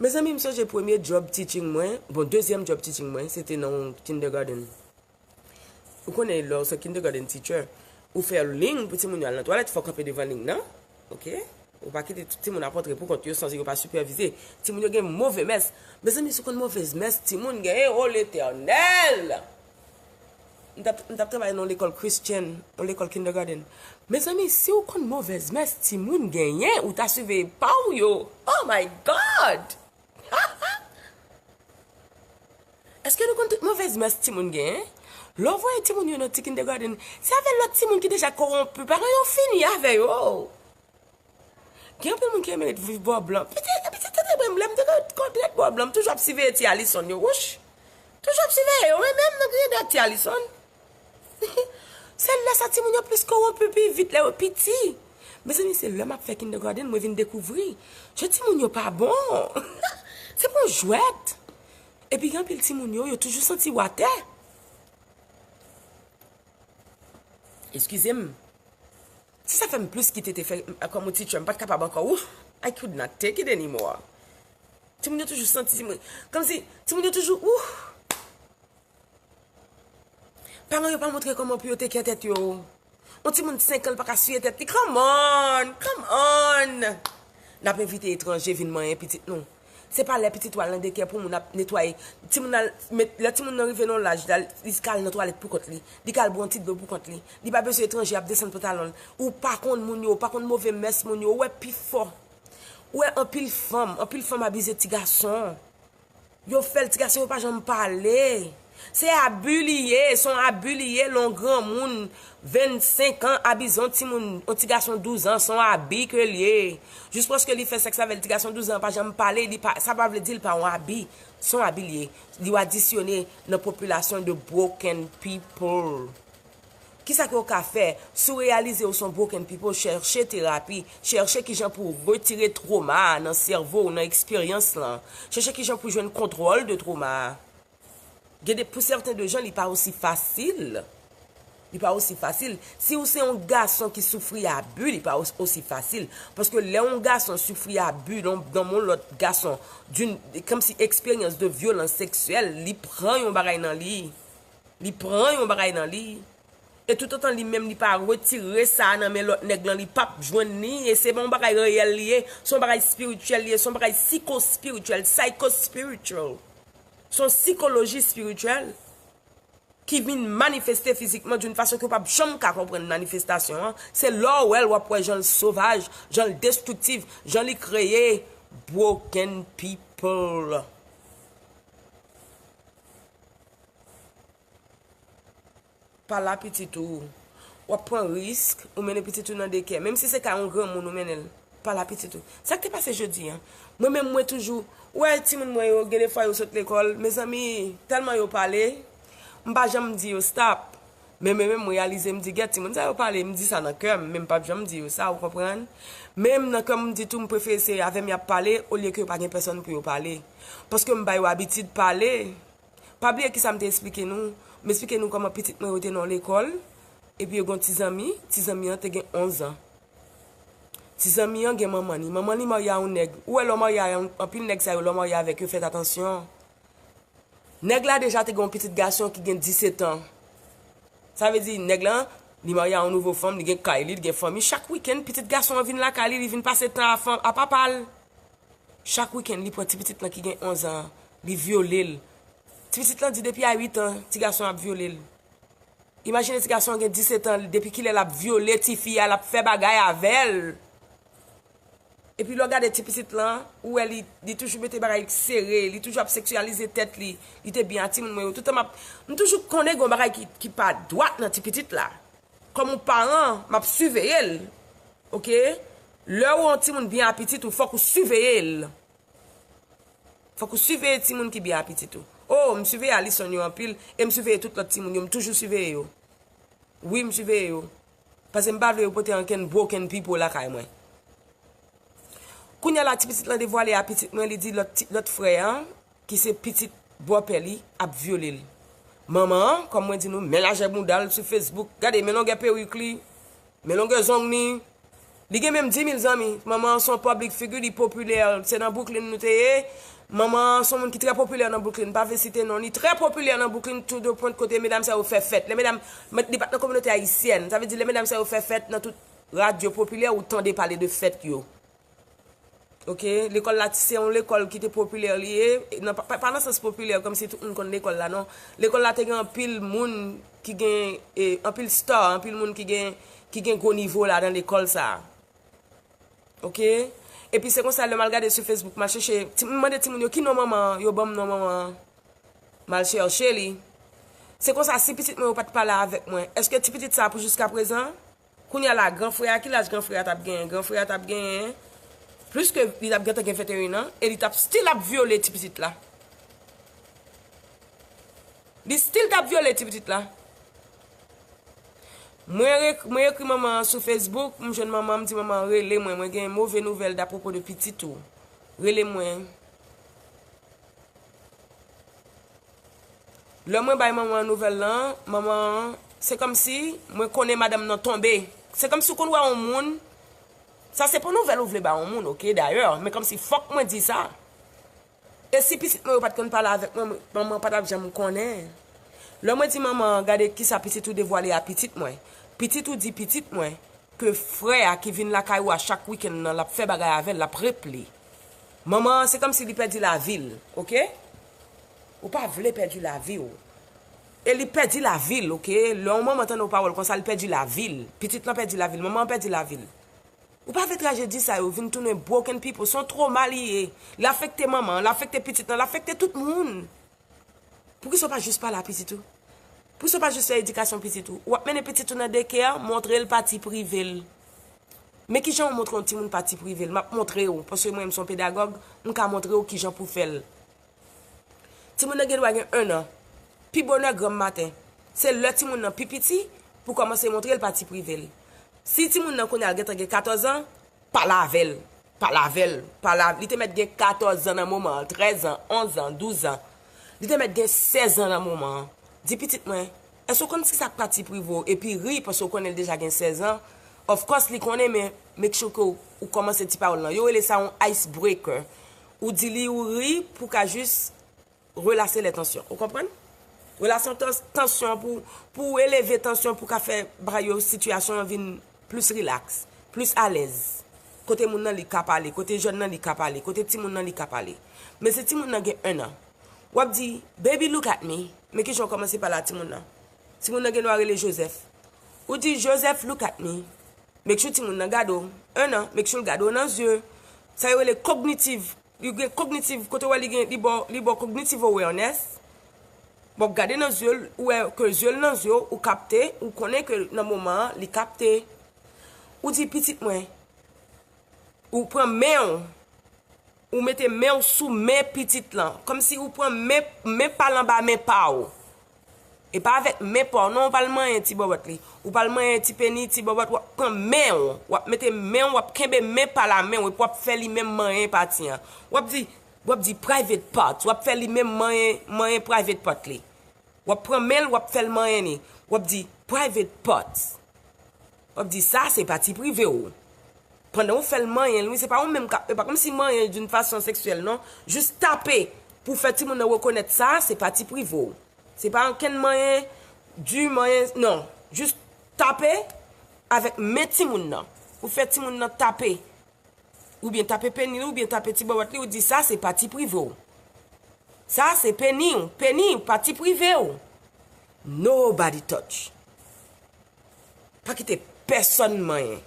Mezanmi, m sonje premye job teaching mwen, bon, dezyèm job teaching mwen, se te nan yon kindergarten. Ou konnen lè w se kindergarten teacher, ou fè liy pou timoun yo al nan twalèt, fò w kanpe devan liy nan. Oke? Ou pa kite tout timoun ap antre pou kont yo san yo pa sipèvize. Timoun yo gen move mès. Mezanmi, si w konn movèz mès timoun genyen, o Letènèl! M t ap, m t ap travay nan yon lekòl Christian, yon lekòl kindergarten. Mezanmi, si w konn movèz mès timoun genyen, ou ta siveye pa w yo. Oh my God! Èske nou konn tout movèz mès timoun genyen? Lè w voye timoun yo nan ti kindergarten, se avè lòt timoun ki deja kowonpi, paran yo fini avè yo. Gen anpil moun ki renmen ret viv bò blan. Pitit, pitit tande mwen, lè m te konn ret bò blan, m toujou ap siveye ti Alison yo, wouch. Toujou ap siveye yo, mwen menm nan griyen dwèt ti Alison. Se lè sa timoun yo plis kowonpi pi vit lè yo piti. Mezanmi, se lè m ap fè kindergarten, mwen vin dekouvri. Jan timoun yo pa bon. Se pa yon jwèt. Epi gen anpil timoun yo, yo toujou santi yo atè. Eskize m. Si sa fè m plis ki Tete fè m, kòm yon teacher, m pa t kapab ankò. Ooh, I could not take it anymore. Timoun yo toujou santi, timoun, kòmsi timoun yo toujou, ooh. Paran yo pa montre kòman pou yo take care tèt yo. Yon timoun senk an, li pa ka siye tèt li. Come on, come on. N ap envite etranje vin manyen pitit nou. Se pa lè pitit ou al nan daycare pou moun ap netwaye. Timoun al, met, lè timoun nan rive nan yon laj, li al, li ka al nan twalèt pou kont li. Li ka al bwè yon ti dlo pou kont li. Li pa bezwen etranje ap desann pantalon l. Ou pa konn moun yo, ou pa konn move mès moun yo. Ou wè pifò. Ou wè anpil fanm, anpil fanm abize ti gason. Yo fè l, ti gason yo pa janm pale. Se abi li ye, se yon abi li ye, lè yon granmoun vennsenk an abize yon timoun, yon ti gason douz an, se yon abi ke l ye. Jis paske li fè sèks avè l, ti gason douz an pa janm pale, li pa, sa pa vle di l pa yon abi. Se yon abi l ye. Li adisyone nan popilasyon de broken people. Kisa ke w ka fè? Si w reyalize w se yon broken people, chèche terapi, chèche kijan pou w retire twoma a nan sèvo w, nan eksperyans lan. Chèche kijan pou w jwenn kontwòl de twoma a. Gen de, pou sèten de jan, li pa osi fasil. Li pa osi fasil. Si w se yon gason ki soufri abi, li pa os-, osi fasil. Paske lè yon gason soufri abi nan, nan yon lòt gason, d'une, kòmsi eksperyans de vyolans seksyèl, li pran yon bagay nan li. Li pran yon bagay nan li. E toutotan li menm li pa retire sa a nan men lòt nèg lan, li p ap jwenn li. E se pa yon bagay reyèl li ye, se yon bagay espirityèl li ye, se yon bagay sikoespirityèl, psychospiritual. Se yon sikoloji espirityèl ki vin manifeste fizikman d'une façon ke w p ap janm ka konprann manifestasyon an. Se lè w wè l, w ap wè jan l sovaj, jan l destriktif, jan li kreye broken people. Pale a pitit ou. W ap pran risk, ou mennen pitit ou nan daycare. Menm si se ka yon granmoun ou mennen l, pale a pitit ou. Sa k te pase jodi a? Mwen menm, mwen toujou, ou wè timoun mwen yo, gen de fwa yo sot lekòl, mezanmi, tèlman yo pale, m pa janm di yo stop. Men mwen menm, m reyalize, m di, gèt timoun sa yo pale, m di sa nan kè m, men m p ap janm di yo sa, ou konprann? Menm nan kè m, m di tou, m prefere se avè m y ap pale, olye ke yo pa gen pèsonn pou yo pale. Paske m ba yo abitid pale. Pa bliye kisa m te esplike nou. M esplike nou kòman pitit mwen yo te nan lekòl, epi yo gen yon ti zanmi, ti zanmi an te gen onz an. Ti zanmi an gen manman li. Manman li marye a yon nèg. Ou wè lè w marye a yon, anpil nèg sa yo, lè w marye avèk yo, fèt atansyon. Nèg la deja te gen yon pitit gason ki gen disèt an. Sa vle di, nèg la, li marye a yon nouvo fanm, li gen kay li, li gen fanmi. Chak wikenn, pitit gason an vin lakay li, li vin pase tan a fanm, a papa l. Chak wikenn, li pran ti pitit lan ki gen onz an, li vyole l. Ti pitit lan di depi a uit an, ti gason an ap vyole l. Imajine ti gason an gen disèt an, depi kilè l ap vyole tifi a, l ap fè bagay avè l. Epi lè w gade ti pitit lan, ou wè li, li toujou mete bagay sere, li toujou ap seksyalize tèt li. Li te byen a timoun mwen yo. Toutan m ap, m toujou konnen gen yon bagay ki, ki pa dwat nan ti pitit la. Kòm yon paran, m ap siveye l. Oke? Lè w wè yon timoun byen a pitit ou, fòk ou siveye l. Fòk ou siveye timoun ki byen a pitit ou. O, m siveye Alison yo anpil, e m siveye tout lòt timoun yo, m toujou siveye yo. Wi, m siveye yo. Paske m pa vle yo pote ankenn broken people lakay mwen. Kounye a la, ti pitit lan devwale a pitit mwen, li di lòt ti, lòt frè an, ki se pitit bòpè li, ap vyole l. Manman an, kòm mwen di nou, men lajè bounda l sou Facebook. Gade, men longè perik li, men longè zong li. Li gen menm dis mil zanmi. Manman an se yon public figure, li popilè. Se nan Brooklyn nou te ye. Manman an se yon moun ki trè popilè nan Brooklyn. M pa vle site non li. Trè popilè nan Brooklyn, to the point kote medam sa yo fè fèt. Lè medam, li pa t nan kominote ayisyèn. Sa vle di, lè medam sa yo fè fèt nan tout radyo popilè, ou tande pale de fèt yo. Oke, lekòl la, se yon lekòl ki te popilè li ye, nan, pa, pa nan sans popilè, kòmsi tout moun konn lekòl la, non. Lekòl la te gen anpil moun ki gen, e, anpil star, anpil moun ki gen, ki gen gwo nivo ladan lekòl sa a. Oke? Epi se konsa, lè m al gade sou Facebook, m al chèche, ti, m mande timoun yo, "Ki non manman an?" Yo ban m non manman an. M al chèche li. Se konsa, si pitit mwen yo pa t pale avèk mwen, èske ti pitit sa a pou jiskaprezan? Kounye a la, gran frè a, ki laj gran frè a t ap genyen? Gran frè a t ap genyen plis ke, li t ap gentan gen venteyen an, e li t ap still ap vyole ti pitit la. Li still t ap vyole ti pitit la. Mwen re-, mwen ekri manman an sou Facebook, m jwenn manman an, m di, "Manman, rele mwen, mwen gen move nouvèl apwopo de pitit ou. Rele mwen." Lè mwen bay manman an nouvèl lan, manman an, se kòmsi mwen konnen madanm nan tonbe. Se kòmsi w konn wè yon moun, sa se pou nouvèl ou vle ba yon moun, oke, dayè, men kòmsi fòk mwen di sa. E si pitit mwen yo pa t konn pale avèk mwen, manman pa t ap janm konnen. Lè mwen di manman, gade kisa pitit ou devwale a pitit mwen. Pitit ou di pitit mwen ke frè a ki vin lakay ou a chak wikenn nan, l ap fè bagay avè l, l ap reple. Manman an, se kòmsi li pèdi lavi l, oke? Ou pa vle pèdi lavi w. E li pèdi lavi l, oke? Lè yon manman tande yon pawòl konsa, li pèdi lavi l. Pitit lan pèdi lavi l, manman an pèdi lavi l. Ou pa vle trajedi sa yo vin tounen broken people. Se yon twoma li ye. L afekte manman an, l afekte pitit lan, l afekte tout moun. Poukisa w pa jis pale a pitit ou? Poukisa w pa jis fè edikasyon pitit ou? W ap mennen pitit ou nan daycare, montre l pati prive l. Men kijan w montre yon timoun pati prive l? M ap montre w, paske mwen menm se yon pedagòg, m ka montre w kijan pou fè l. Timoun nan gen dwa gen enn an. Pi bonè granm maten. Se lè timoun nan pi piti pou kòmanse montre l pati prive l. Si timoun nan kounye a l gentan gen katòz an, pale avè l. Pale avè l. Pale avè l. Li te mèt gen katòz an nan moman an, trèz an, onz an, douz an. Li te mèt gen sèz an nan moman an. Di pitit mwen, èske w konn kisa k pati prive w? Epi ri, paske w konnen l deja gen sèz an. Of course, li konnen, men make sure ke w, ou kòmanse ti pawòl lan. Yo rele sa yon ice breaker. Ou di li, ou ri, pou ka jis relase lè tansyon. Ou konprann? Relase tans-, tansyon pou, pou eleve tansyon, pou ka fè bagay yo, sitiyasyon an vin plis rilaks, plis alèz. Kote moun nan li ka pale, kote jèn nan li ka pale, kote timoun nan li ka pale. Men si timoun nan gen enn an, w ap di, "Baby, look at me." Men kijan w kòmanse pale a timoun nan? Timoun nan gen dwa rele Joseph. Ou di, "Joseph, look at me." Make sure timoun nan gade w. Enn an, make sure l gade w nan zye. Sa yo rele kognitiv. Li gen kognitiv, kote w wè li gen, li ba w, li ba w cognitive awareness. Bon, gade nan zye l, ou wè ke zye l nan zye w, ou kapte, ou konnen ke nan moman an, li kapte. Ou di, "Pitit mwen," ou pran men w, ou mete men w sou men pitit lan, kòmsi ou pran men, men pa l anba men pa w. E pa avèk men pa w, non, ou pa l manyen ti bòbòt li. Ou pa l manyen ti peni, ti bòbòt, w ap pran men w, w ap mete men w, w ap kenbe men pa la men w, epi w ap fè li menm manyen pati an. W ap di, w ap di private part, w ap fè li menm manyen, manyen private part li. W ap pran men l, w ap fè l manyen li. W ap di private part. W ap di, "Sa, se pati prive w." Pandan w fè l manyen l, wi, se pa ou menm k ap, e pa kòmsi manyen l d'une façon sexuelle, non. Jis tape pou fè timoun nan rekonèt sa, se pati prive w. Se pa ankenn manyen, di manyen, non. Jis tape avèk men timoun nan. Ou fè timoun nan tape. Oubyen tape peni l, oubyen tape ti bòbòt li, ou di, "Sa, se pati prive w." Sa, se peni w. Peni w, pati prive w. Nobody touch. Pa kite pèsonn manyen.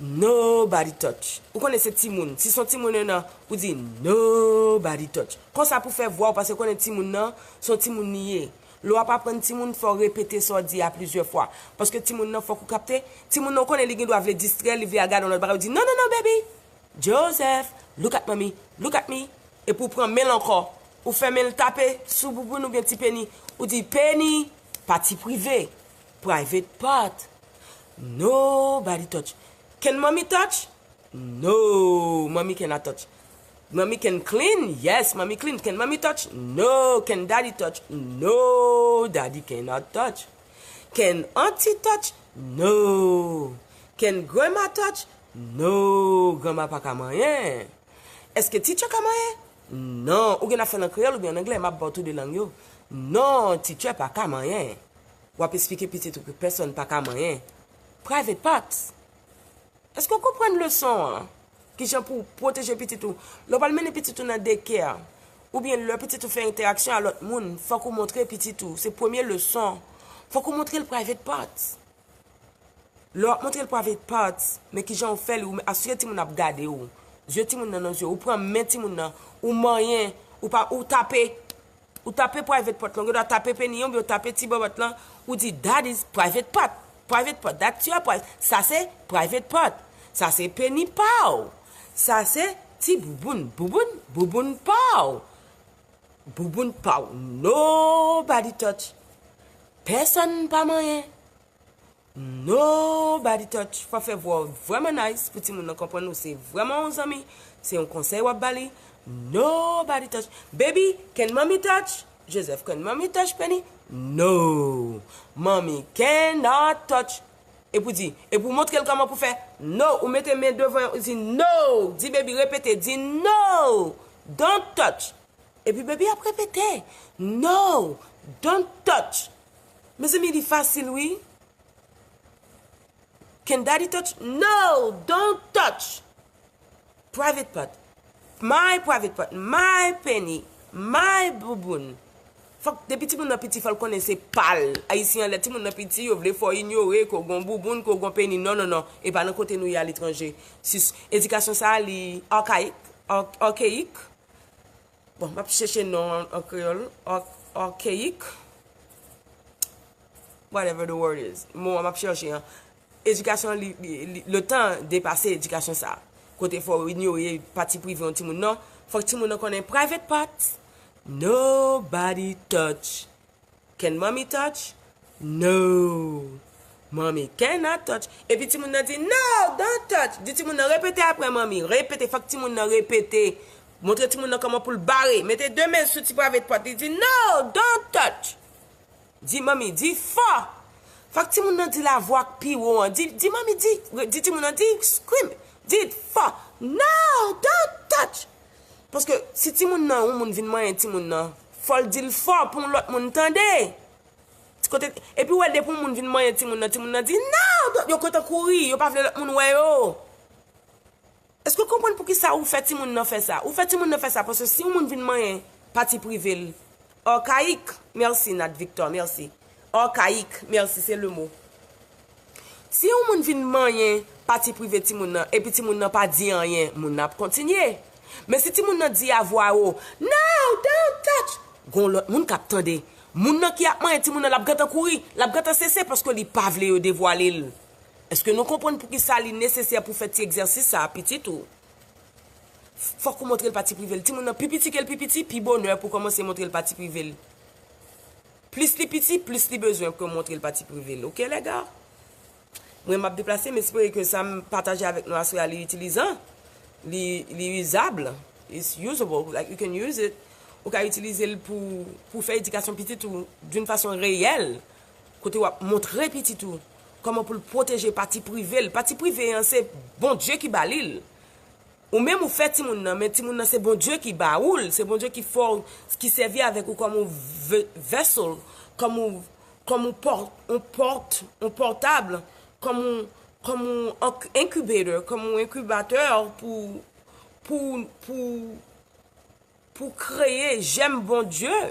Nobody touch. Ou konnen se timoun. Si se yon timoun enn an, ou di, "Nobody touch." Konsa pou fè vwa w, paske konnen timoun nan, se yon timoun li ye. Lè w ap aprann timoun, fò w repete sa w di a plizyè fwa. Paske timoun nan, fòk ou kapte. Timoun nan, ou konnen li gen dwa vle distrè, li vle al gade yon lòt bagay, ou di, "Non, non, non, baby. Joseph, look at mommy, look at me." Epi w pran men l ankò. Ou fè men l tape sou bouboun oubyen ti peni. Ou di, "Peni, pati prive, private part. Nobody touch. Can mommy touch? No, mommy cannot touch. Mommy can clean? Yes, mommy clean. Can mommy touch? No. Can daddy touch? No, daddy cannot touch. Can auntie touch? No. Can grandma touch? No, granma pa ka manyen. Èske teacher ka manyen? Non. Ou gen dwa fè l an kreyòl oubyen an anglè, m ap ba w tou de lang yo. Non, teacher pa ka manyen. W ap esplike pitit ou ke pèsonn pa ka manyen. Private parts. Èske w konprann leson an? Kijan pou w pwoteje pitit ou? Lè w pral mennen pitit ou nan daycare, oubyen lè pitit ou fè entèaksyon a lòt moun, fòk ou montre pitit ou, se premye leson, fòk ou montre l private parts. Lè w ap montre l private parts, men kijan w fè li, ou asire timoun ap gade w. Zye timoun nan nan zye w, ou pran men timoun nan, ou manyen, ou pa, ou tape. Ou tape private part lan, ou gen dwa tape peni an, oubyen ou tape ti bòbòt lan, ou di, "That is private part. Private part, that's your pri-, sa se private part. Sa se peni pa w. Sa se ti bouboun, bouboun, bouboun pa w. Bouboun pa w. Nobody touch. Pèsonn pa manyen." Nobody touch. Fò fè vwa w vrèman nice pou timoun nan konprann ou se vrèman yon zanmi. Se yon konsèy w ap ba li. Nobody touch. Baby, can mommy touch? Joseph, can mommy touch Penny? No. Mommy cannot touch. Epi w di, epi w montre l kòman pou fè. No, ou mete men devan, ou di no. Di baby repete, di no. Don't touch. Epi baby ap repete. No, don't touch. Mezanmi, li fasil wi. Can daddy touch? No, don't touch. Private part. My private part. My penny. My bouboun. Fòk depi timoun nan piti fò l konnen se pa l. Ayisyen an lè timoun nan piti yo vle fè w inyore ke w gen yon bouboun, ke w gen yon peni. Non, non, non. E pa nan kote nou ye aletranje. Sis, edikasyon sa a li archaic, archaic. Bon, m ap chèche non an, an kreyòl. Archaic. Whatever the word is. Mo a m ap chèche an. Edikasyon li, li, li, le tan depase edikasyon sa. Kote fò w inyore pati prive yon timoun non. Fòk timoun nan konnen private parts. Nobody touch. Can mommy touch? No. Mommy cannot touch. Epi timoun nan di no, don't touch. Di timoun nan repete apre manmi. Repete, fòk timoun nan repete. Montre timoun nan kòman pou l bare. Mete de men sou ti private part. Li di no, don't touch. Di manmi, di fò. Fòk timoun nan di lavwa k pi wo an. Di, di manmi, di, di timoun nan, di scream. Di fò. No, don't touch. Paske si timoun nan, yon moun vin manyen timoun nan, fò l di l fò pou yon lòt moun tande. Ti kote, epi w wè depi yon moun vin manyen timoun nan, timoun nan di no, don't, yo kontan kouri, yo pa vle lòt moun wè yo. Èske w konprann poukisa ou fè timoun nan fè sa? Ou fè timoun nan fè sa paske si yon moun vin manyen pati prive l, archaic, mèsi Nat Victor, mèsi. Archaic, mèsi, se le mo. Si yon moun vin manyen pati prive timoun nan, epi timoun nan pa di anyen, moun nan ap kontinye. Men si timoun nan di a vwa wo, no, don't touch, gon lòt moun k ap tande. Moun nan ki ap manyen timoun nan, l ap gentan kouri, l ap gentan sese paske li pa vle yo devwale l. Èske nou konprann poukisa li nesesè pou fè ti egzèsis sa a pitit ou? Fòk ou montre l pati prive l. Timoun nan pi piti ke l pi piti, pi bonè pou w kòmanse montre l pati prive l. Plis li piti, plis li bezwen ke w montre l pati prive l. Oke, lèga? Mwen, m ap deplase, m espere ke sa m pataje avèk nou aswè a, li itilizan, li, li izab, it's usable, like, you can use it. Ou ka itilize l pou, pou fè edikasyon pitit ou d'une façon réelle. Kote w ap montre pitit ou kòman pou l pwoteje pati prive l. Pati prive an, se Bondye ki ba li l. Ou menm ou fè timoun nan, men timoun nan se Bondye ki ba ou l, se Bondye ki fè w, ki sèvi avèk ou kòm yon ve-, vessel, kòm yon, kòm yon pòt, yon pòt, yon pòtab, kòm yon, kòm yon inc-, incubator, kòm yon enkibatè pou, pou, pou, pou kreye jèm Bondye.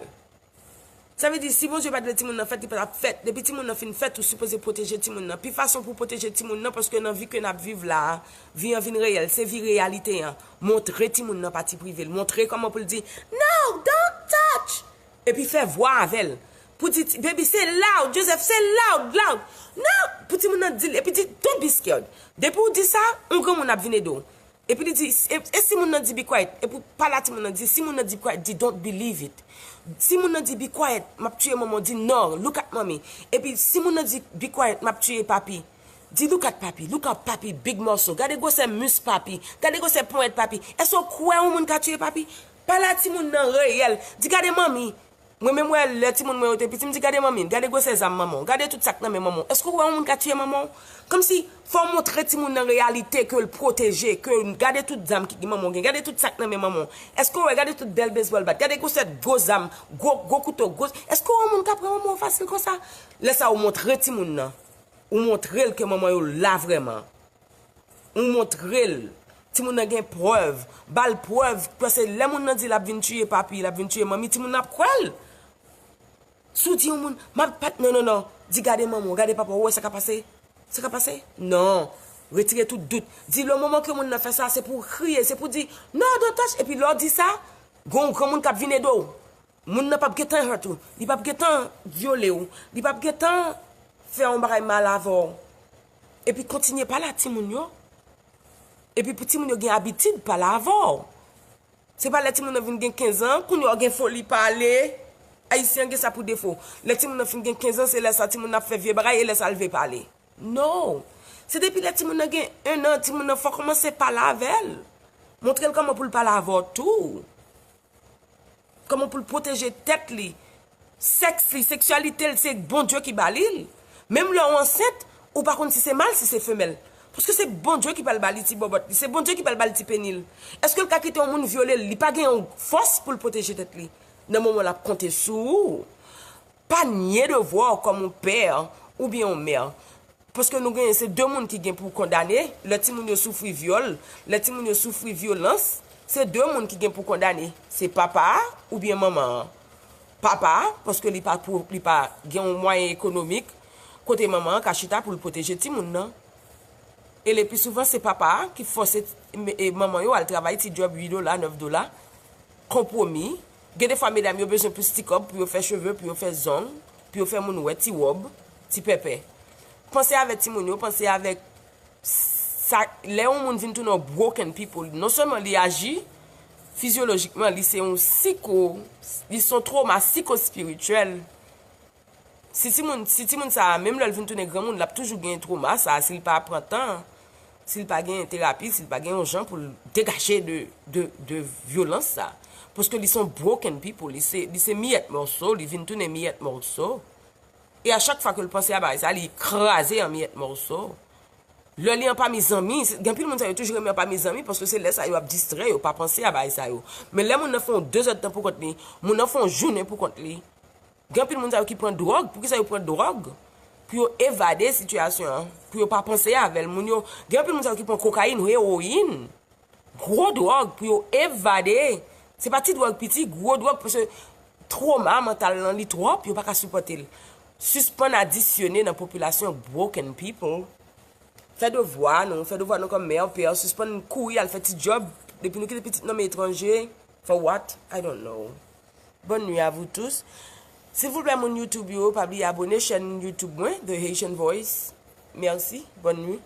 Sa vle di, si Bondye pa t vle timoun nan fèt, li pa t ap fèt. Depi timoun nan fin fèt, ou sipoze pwoteje timoun nan. Pi fason pou pwoteje timoun nan, paske nan vi ke n ap viv la a, vi an vin reyèl, se vi reyalite an. Montre timoun nan pati prive l. Montre kòman pou l di, no, don't touch! Epi fè vwa avè l. Pou di, baby, se loud, Joseph, se loud, loud. Non, pou timoun nan di l, epi di, don't be scared. Depi w di sa, yon granmoun ap vin ede w. Epi li di, e, e si moun nan di be quiet? Epi pale a timoun nan, di, si moun nan di quiet, di don't believe it. Si moun nan di be quiet, m ap tiye manman, di no, look at mommy. Epi si moun nan di be quiet, m ap tiye papi, di look at papi, look at papi, big muscle. Gade gwosè mis papi, gade gwosè ponyèt papi. Èske w kwè yon moun ka tiye papi? Pale a timoun nan reyèl. Di gade manmi. Mwen menm wè lè timoun mwen yo te piti, m di gade manmi, gade gwosè zam manman w, gade tout sa k nan men manman w. Èske w wè yon moun ka tiye manman w? Kòmsi fò w montre timoun nan reyalite ke l pwoteje, ke gade tout zam ki manman w gen, gade tout sa k nan men manman w. Èske w wè, gade tout bèl baseball bat, gade gwosè gwo zam, gwo, gwo kouto, gwo, èske w wè yon moun ka pran manman w fasil konsa? Lè sa ou montre timoun nan. Ou montre l ke manman yo la vrèman. Ou montre l. Timoun nan gen prèv. Ba l prèv. Paske lè moun nan di l ap vin tiye papi, l ap vin tiye manmi, timoun nan ap kwè l. Si w di yon moun, m ap pat, non, non, non. Di gade manman w, gade papa w, ou wè sa ka pase? Sa ka pase? Non. Retire tout dout. Di le moman ke moun nan fè sa, se pou w kriye, se pou w di, non, don't touch. Epi lè w di sa, gon granmoun k ap vin ede w. Moun nan p ap gentan hurt ou, li p ap gentan vyole w, li p ap gentan fè yon bagay mal avè w. Epi kontinye pale a timoun yo. Epi pou timoun yo gen abitid pale avè w. Se pa lè timoun nan vin gen kenz an, kounye a w gen foli pale. Ayisyen an gen sa pou defo. Lè timoun nan fin gen kenz an, se lè sa timoun nan ap fè vye bagay e lè sa l vle pale. No. Se depi lè timoun nan gen en an, timoun nan fò kòmanse pale avè l. Montre l kòman pou l pale avè w tou. Kòman pou l pwoteje tèt li, sèks li, seksyalite l, se Bondye ki ba li l. Menm lè w ansent, Ou pa konn si se mal, si se femèl. Paske se Bondye ki pral ba li ti bòbòt li, se Bondye ki pral ba li ti peni l. Èske l ka kite yon moun vyole l? Li pa gen yon fòs pou l pwoteje tèt li. Nan moman l ap konte sou ou, pa nye devwa w kòm yon pè oubyen yon mè. Paske nou genyen se de moun ki gen pou kondane, lè timoun yo soufri vyòl, lè timoun yo soufri vyolans, se de moun ki gen pou kondane. Se papa a oubyen manman an. Papa a, paske li pa pou, li pa gen yon mwayen ekonomik kote manman an ka chita pou l pwoteje timoun nan. E le pli souvan se papa a ki fòse e manman yo al travay ti djòb uit dola, nèf dola, konpwomi. Gen de fwa medam yo bezwen plis ti kòb pou yo fè cheve, pou yo fè zong, pou yo fè moun wè ti wòb, ti pèpè. Panse avèk timoun yo, panse avèk sa, lè yon moun vin tounen yon broken people, non sèlman li aji fizyolojikman, li se yon siko, li se yon twoma sikospirityèl. Si timoun, si timoun sa a, menm lè l vin tounen granmoun, l ap toujou gen twoma sa a, si l pa pran tan, si l pa gen terapi, si l pa gen yon jan pou l degaje de, de, de vyolans sa a. Paske li se yon broken people, li se, li se miyèt mòso, li vin tounen miyèt mòso. E a chak fwa ke l panse a bagay sa, li kraze an miyèt mòso. Lè li anpami zanmi, gen anpil moun sa yo toujou renmen anpami zanmi, paske se lè sa yo ap distrè yo, pa panse a bagay sa yo. Men lè moun nan fè yon de zèdtan pou kont li, moun nan fè yon jounen pou kont li. Gen anpil moun sa yo ki pran dwòg, poukisa yo pran dwòg? Pou yo evade sitiyasyon an, pou yo pa panse avè l. Moun yo, gen anpil moun sa yo ki pran kokayin, ewoyin, gwo dwòg pou yo evade. Se pa ti dwòg piti, gwo dwòg, paske twoma mantal lan li twòp, yo pa ka sipòte l. Sispann adisyone nan popilasyon broken people. Fè devwa nou, fè devwa nou kòm mè, pè, sispann kouri al fè ti djòb. Depi nou kite pitit nan men etranje, for what? I don't know. Bonne nuit à vous tous. Silvouplè, moun YouTube yo, pa bliye abone chèn YouTube mwen, The Haitian Voice. Mèsi, bonne nuit.